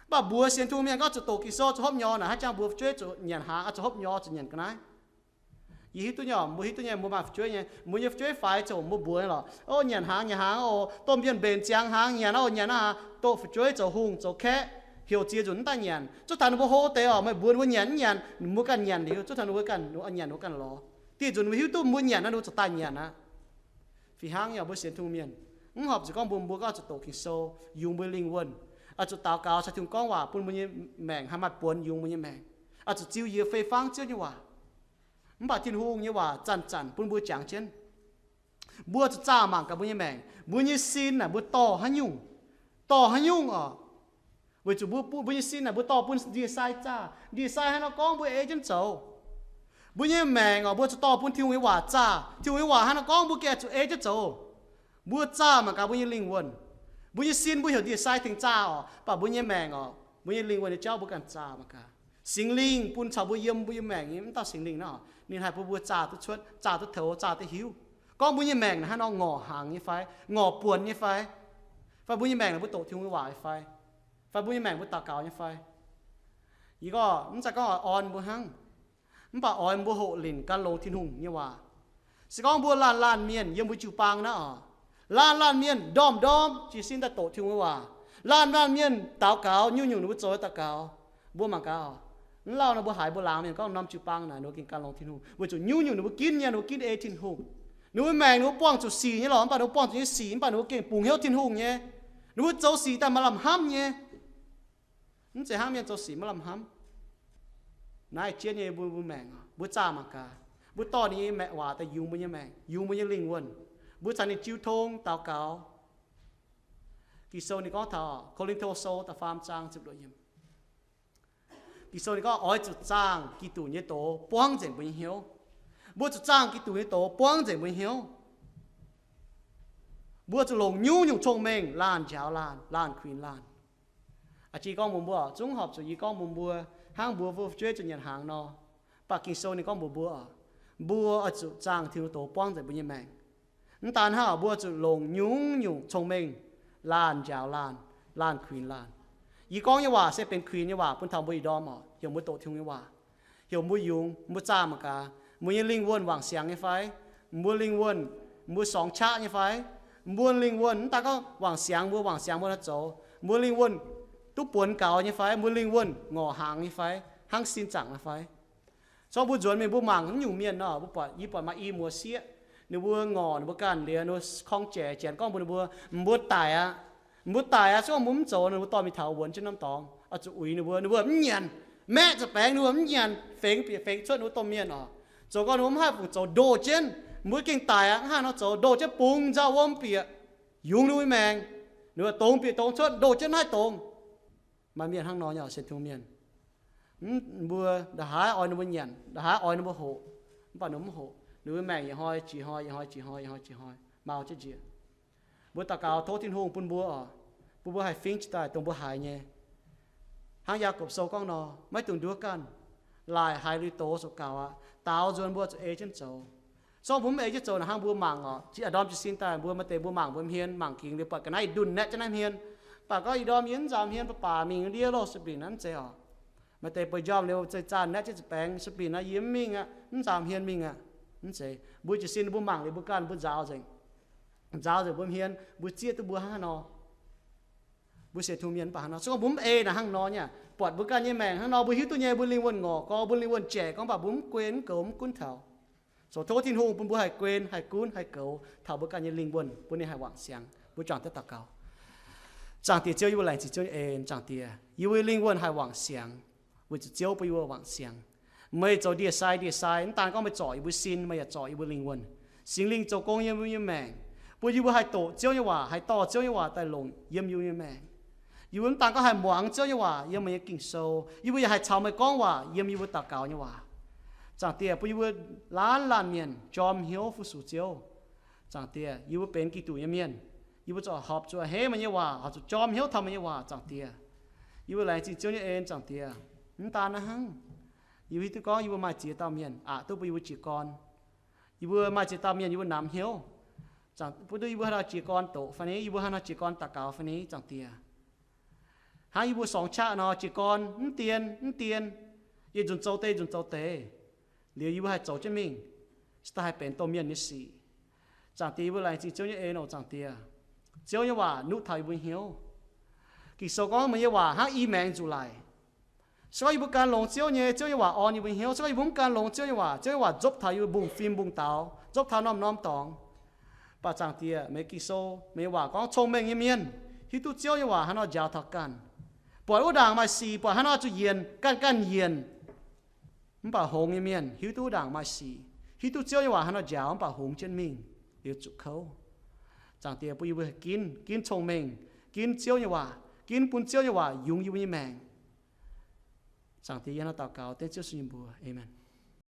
Mv baac mbuox sienx Tin-Hungh mienh gorngv zuqc doqc Ging-Sou, zuqc hopv nyorx naaic, hnangv jang mbuox fu'jueiv zuqc nyanc hnaangx, zuqc hopv nyorx, zuqc nyanc ga'naaiv. Yie hiuv duqv nyei, mbuo hiuv duqv nyei, mbuo maaih fu'jueiv nyei, mbuo nyei fu'jueiv faix ziouc mbuo mbuox nyei lorqc, o, nyanc hnaangx, nyanc hnaangx, o, domh mienh mbenc ziangx hnaangx, nyanc, o, nyanc aqv, doqc fu'jueiv zoux hungh zoux kaeqv, heuc ziex nzunc mv daaih nyanc. Zuov taux ninh mbuo hlo deix oc, meih mbuox ninh mbuo nyanc mv nyanc, ninh mbuo ganh nyanc liuz, zuov taux ninh mbuo ganh nyanc, ninh mbuo ganh lorz. Dieh nzunc ninh mbuo hiuv duqv mbuo nyanc naaiv, ninh mbuo zuqc daaih nyanc aqv. Fih hnangv nyei, mbuo sienx Tin-Hungh mienh mv horpc zuqc gorngv mbuo, mbuo gorngv zuqc doqc Ging-Sou yungz mbuo lingh wuonh, oix zuqc daux gaux caux Tin-Hungh gorngv waac bun mbuo nyei maengc haih maaih buonx yungz mbuo nyei maengc, oix zuqc ziux yie fei fangv Ziouv nyei waac. Mv baac Tin-Hungh nyei waac zanc-zanc bun mbuo jangx jienv. Mbuo zuqc zaah mangc gaax mbuo nyei maengc, mbuo nyei sin naaic mbuo dorh haaix nyungc, dorh haaix nyungc oc. Weic zuqc mbuo, mbuo nyei sin naaic mbuo dorh bun ndie-sai zaah, ndie-sai hnangv nor gorngv mbuo ei jienv zoux. Mbuo nyei maengc oc, mbuo zuqc dorh bun Tin-Hungh nyei waac zaah, Tin-Hungh nyei waac hnangv nor gorngv mbuo gengh zuqc ei jienv zoux. Mbuo zaah mangc gaax mbuo nyei lingh wuonh. Mbuo nyei sin mbuo heuc ndie-sai tengx zaah oc, mv baac mbuo nyei maengc oc, mbuo nyei lingh wuonh nyei jauv mbuo ganh zaah mangc gaax. Singx Lingh bun caux mbuo yiem mbuo nyei maengc nyei, mv dauh Singx Lingh naaiv oc, ninh haih bun mbuo zaah duqv cuotv, zaah duqv toux, zaah duqv hiuv gorngv mbuo nyei maengc naaic hnangv nor ngorc hnaangx nyei fai, ngorc buonc nyei fai, fai mbuo nyei maengc naaic mbuo doqc Tin-Hungh nyei waac nyei fai, fai mbuo nyei maengc mbuo daux gaux nyei fai. Yie gorngv mv zeiz gorngv oix orn mbuo hnangv, mv baac oix mbuo hoqc linc gan longx Tin-Hungh nyei waac. Se gorngv mbuo laanh laanh mienh yiem mbuo jiu-baang naaiv oc, laanh laanh mienh ndorm-ndorm jiez sin daaih doqc Tin-Hungh nyei waac, laanh laanh mienh daux gaux, nyungc-nyungc ninh mbuo zoux daux gaux, mbuo mangc gaax oc. Mv lauh nor mbuo haiz mbuo laangz mienh gorngv norm jiu-baang naaic ninh mbuo gengh gan longx Tin-Hungh, weic zuqc nyungc-nyungc ninh mbuo ginv nyei, ninh mbuo ginv ei Tin-Hungh. Ninh mbuo maengc ninh mbuo buangh zuqc sic nyei lorqc, mv baac ninh mbuo buangh zuqc nyei sic, mv baac ninh mbuo gengh bungx hnyouv Tin-Hungh nyei. Ninh mbuo zoux sic daaih maaih lamh hnamv nyei. Mv zeiz hnangv mienh zoux sic maiv lamh hnamv. Naaiv jienv nyei mbuo, mbuo maengc, mbuo zaah mangc gaax, mbuo dorh ninh nyei waac daaih yungz mbuo nyei maengc, yungz mbuo nyei lingh wuonh, mbuo caux ninh jiu tong daux gaux. Ging-Sou ninh gorngv taux, Ko^lin^to Sou da'faam zaang ziepc luoqc yiemc, Ging-Sou ninh gorngv oix zuqc zaangh Giduc nyei doz buangv nzengc mbuo nyei hnyouv. Mbuo zuqc zaangh Giduc nyei doz buangv nzengc mbuo nyei hnyouv. Mbuo zuqc longc nyungc-nyungc cong-mengh laanh njaaux laanh, laanh kuinx laanh. Aa, jiex gorngv mbuox mbuo, zungv horpc zuqc yie gorngv mbuox mbuo hnangv mbuo fu'jueiv zuqc nyanc hnaangx nor. Mv baac Ging-Sou ninh gorngv mbuox mbuo, mbuo oix zuqc zaangh Tin-Hungh doz buangv nzengc mbuo nyei maengc. Mv daan hnangv, mbuo zuqc longc nyungc-nyungc cong-mengh laanh njaaux laanh, laanh kuinx laanh. Yie gorngv nyei waac se benx kuinx nyei waac bun taux mbuo ih ndorm oc, heuc mbuo doqc Tin-Hungh nyei waac, heuc mbuo yungz, mbuo zaah mangc gaax, mbuo nyei lingh wuonh wangc siangx nyei fai? Mbuo lingh wuonh, mbuo sorngx qaqv nyei fai? Mbuo lingh wuonh mv daan gorngv wangc siangx mbuo, wangc siangx mbuo nor zoux, mbuo lingh wuonh duqv buonx gaux nyei fai? Mbuo lingh wuonh ngorc hnaangx nyei fai? Hnangv sin zaangc nyei fai? Corc mbuo nzuonx mingh mbuo mangc naaiv nyungc mienh nor, mbuo buatc, yie buatc maaih i muoz sieqv, ninh mbuo ngorc ninh mbuo ganh liuz, ninh mbuo korng-jaic janx gorngv mbuox ninh mbuo, mbuo daic aqv. Mbuo daic aqv, se gorngv mbuo mv zoux, ninh mbuo dorh mingh taux wuonx jienv norm dorngx, oix zuqc uix ninh mbuo, ninh mbuo mv nyanc. Maeqv zuqc baengx ninh mbuo mv nyanc, fengx bieqc fengx cuotv ninh mbuo domh mienh oc. Zoux gorngv ninh mbuo mv haih fungc zoux ndoh jienv, mbuo gengh daic aqv, mv haih nor zoux ndoh jienv bungx nzauh wuom bieqc, yungz ninh mbuo maengc. Ninh mbuo dongz bieqc dongz cuotv, ndoh jienv mv haih dongz. Maaih mienh hnangv nor nyei sienx Tin-Hungh mienh. Mv, mbuo nda'haaix oix ninh mbuo nyanc, nda'haaix oix ninh mbuo hoqc, mv baac ninh mv hoqc. Ninh mbuo maengc yietc hnoi jiex hnoi, yietc hnoi jiex hnoi, yietc hnoi jiex hnoi, mau jienv njiec. Mbuo daux gaux tov Tin-Hungh bun mbuo oc, bun mbuo haih fingx jiex daaih dongh mbuo haiz nyei. Hnangv Yaagorpc Sou gorngv nor, maiv dungx nduov ganh, laaic haiz lui-doz zoux gaux aqv, daaux nzuonx mbuo zuqc ei jienv zoux. Zorqv mbuo mv ei jienv zoux naaic hnangv mbuo mangc oc, ih ndorm jiez sin daaih mbuo maaih deix mbuo mangc mbuo hmien, mangc gingx liuz buatc ga'naaiv ih ndunh naetv jienv naaiv hmien. Mv baac gorngv ih ndorm yie mv nzaaux hmien, baac mingh ndiev loh, sueih binc naaiv mv zeiz oc. Maaih deix bueix njormh liuz zeih zaanh naetv jienv ziepc baengx, sueih binc naaiv yie mv mingh aqv, mv nzaaux hmien mingh aqv. Mv zeiz, mbuo jiez sin mbuo mangc liuz mbuo ganh mbuo nzaaux nzengc. Nzaaux nzengc mbuo hmien, mbuo zieqv duqv mbuo hnangv haaix nor. Mbuo sienx Tin-Hungh mienh mv baac hnangv nor. Se gorngv mbuo mv ei naaic hnangv nor nyei, buatc mbuo ganh nyei maengc hnangv nor, mbuo hiuv duqv nyei mbuo lingh wuonh ngorc gorx, mbuo lingh wuonh jaic gorngv, mv baac mbuo mv guen mv goux mv gunv taux. Zoux tov Tin-Hungh bun mbuo haih guen, haih gunv, haih goux taux mbuo ganh nyei lingh wuonh, bun ninh haih wangc siangx. Mbuo juangc deix daux gaux. Zaangc Diex Ziouv, yie mbuo laengz zingh Ziouv nyei en. Zaangc Diex, yie mbuo lingh wuonh haih wangc siangx, weic zuqc Ziouv bun yie mbuo wangc siangx. Meih zoux ndie-sai ndie-sai, mv daan gorngv meih zorc yie mbuo sin, meih yaac zorc yie mbuo lingh wuonh. Singx Lingh zoux gong yiem yie mbuo nyei maengc, bun yie mbuo haih doqc Ziouv nyei waac, haih dorh Ziouv nyei waac daaih longc yiem yie mbuo nyei maengc. Yie mbuo mv daan gorngv haih muangx Ziouv nyei waac yiem meih nyei Ging-Sou, yie mbuo yaac haih caux meih gorngv waac yiem yie mbuo daux gaux nyei waac. Zaangc Diex, bun yie mbuo laanh laanh mienh jorm hnyouv fu-sux Ziouv. Zaangc Diex, yie mbuo benx Giduc nyei mienh, yie mbuo ziouc horpc zuqc a'hneiv meih nyei waac, horpc zuqc jorm hnyouv taux meih nyei waac. Zaangc Diex, yie mbuo laengz zingh Ziouv nyei en. Zaangc Diex, mv daan naaiv hnangv, yie mbuo hiuv duqv gorngv yie mbuo maaih ziex dauh mienh aqc duqv bun yie mbuo jiez gorn. Yie mbuo maaih ziex dauh mienh yie mbuo namx hnyouv, bun duqv yie mbuo haaix nor jiez gorn doqc fai ni, yie mbuo haaix nor jiez gorn daux gaux fai ni. Zaangc Diex, hnangv yie mbuo sorngx qaqv nor, jiez gorn mv dien mv dien, yietc nzunc zoux deix nzunc zoux deix, liuz yie mbuo haih zoux jienv mingh, se daaih haih benx domh mienh nyei sic. Zaangc Diex, yie mbuo laengz zingh Ziouv nyei en oc. Zaangc Diex, Ziouv nyei waac nuqv taux yie mbuo hnyouv. Ging-Sou gorngv meih nyei waac hnangv i maengx nzuqc laic. Se gorngv yie mbuo gan longx Ziouv nyei, Ziouv nyei waac orn yie mbuo hnyouv. Se gorngv yie mbuo mv gan longx Ziouv nyei waac, Ziouv nyei waac nzopv taux yie mbuo mbungv-fim mbungv-daux, nzopv taux norm-norm dorngx. Mv baac Zaangc Diex, meih Ging-Sou, meih nyei waac gorngv cong-mengh nyei mienh hiuv duqv Ziouv nyei waac haaix nor njaaux taux ganh. Buatc wuov ndaangc maaih sic, buatc haaix nor zuqc yienc, ganh ganh yienc. Mv baac hngongx nyei mienh hiuv duqv wuov ndaangc maaih sic, hiuv duqv Ziouv nyei waac haaix nor njaaux, mv baac hungx jienv mingh liuz zuqc kouv. Zaangc Diex, bun yie mbuo ginv, ginv cong-mengh, ginv Ziouv nyei waac, ginv bun Ziouv nyei waac yungz yie mbuo nyei maengc. Zaangc Diex, yie hnangv naaiv daux gaux dengv Ziouv Yesu nyei mbuox. Aamen.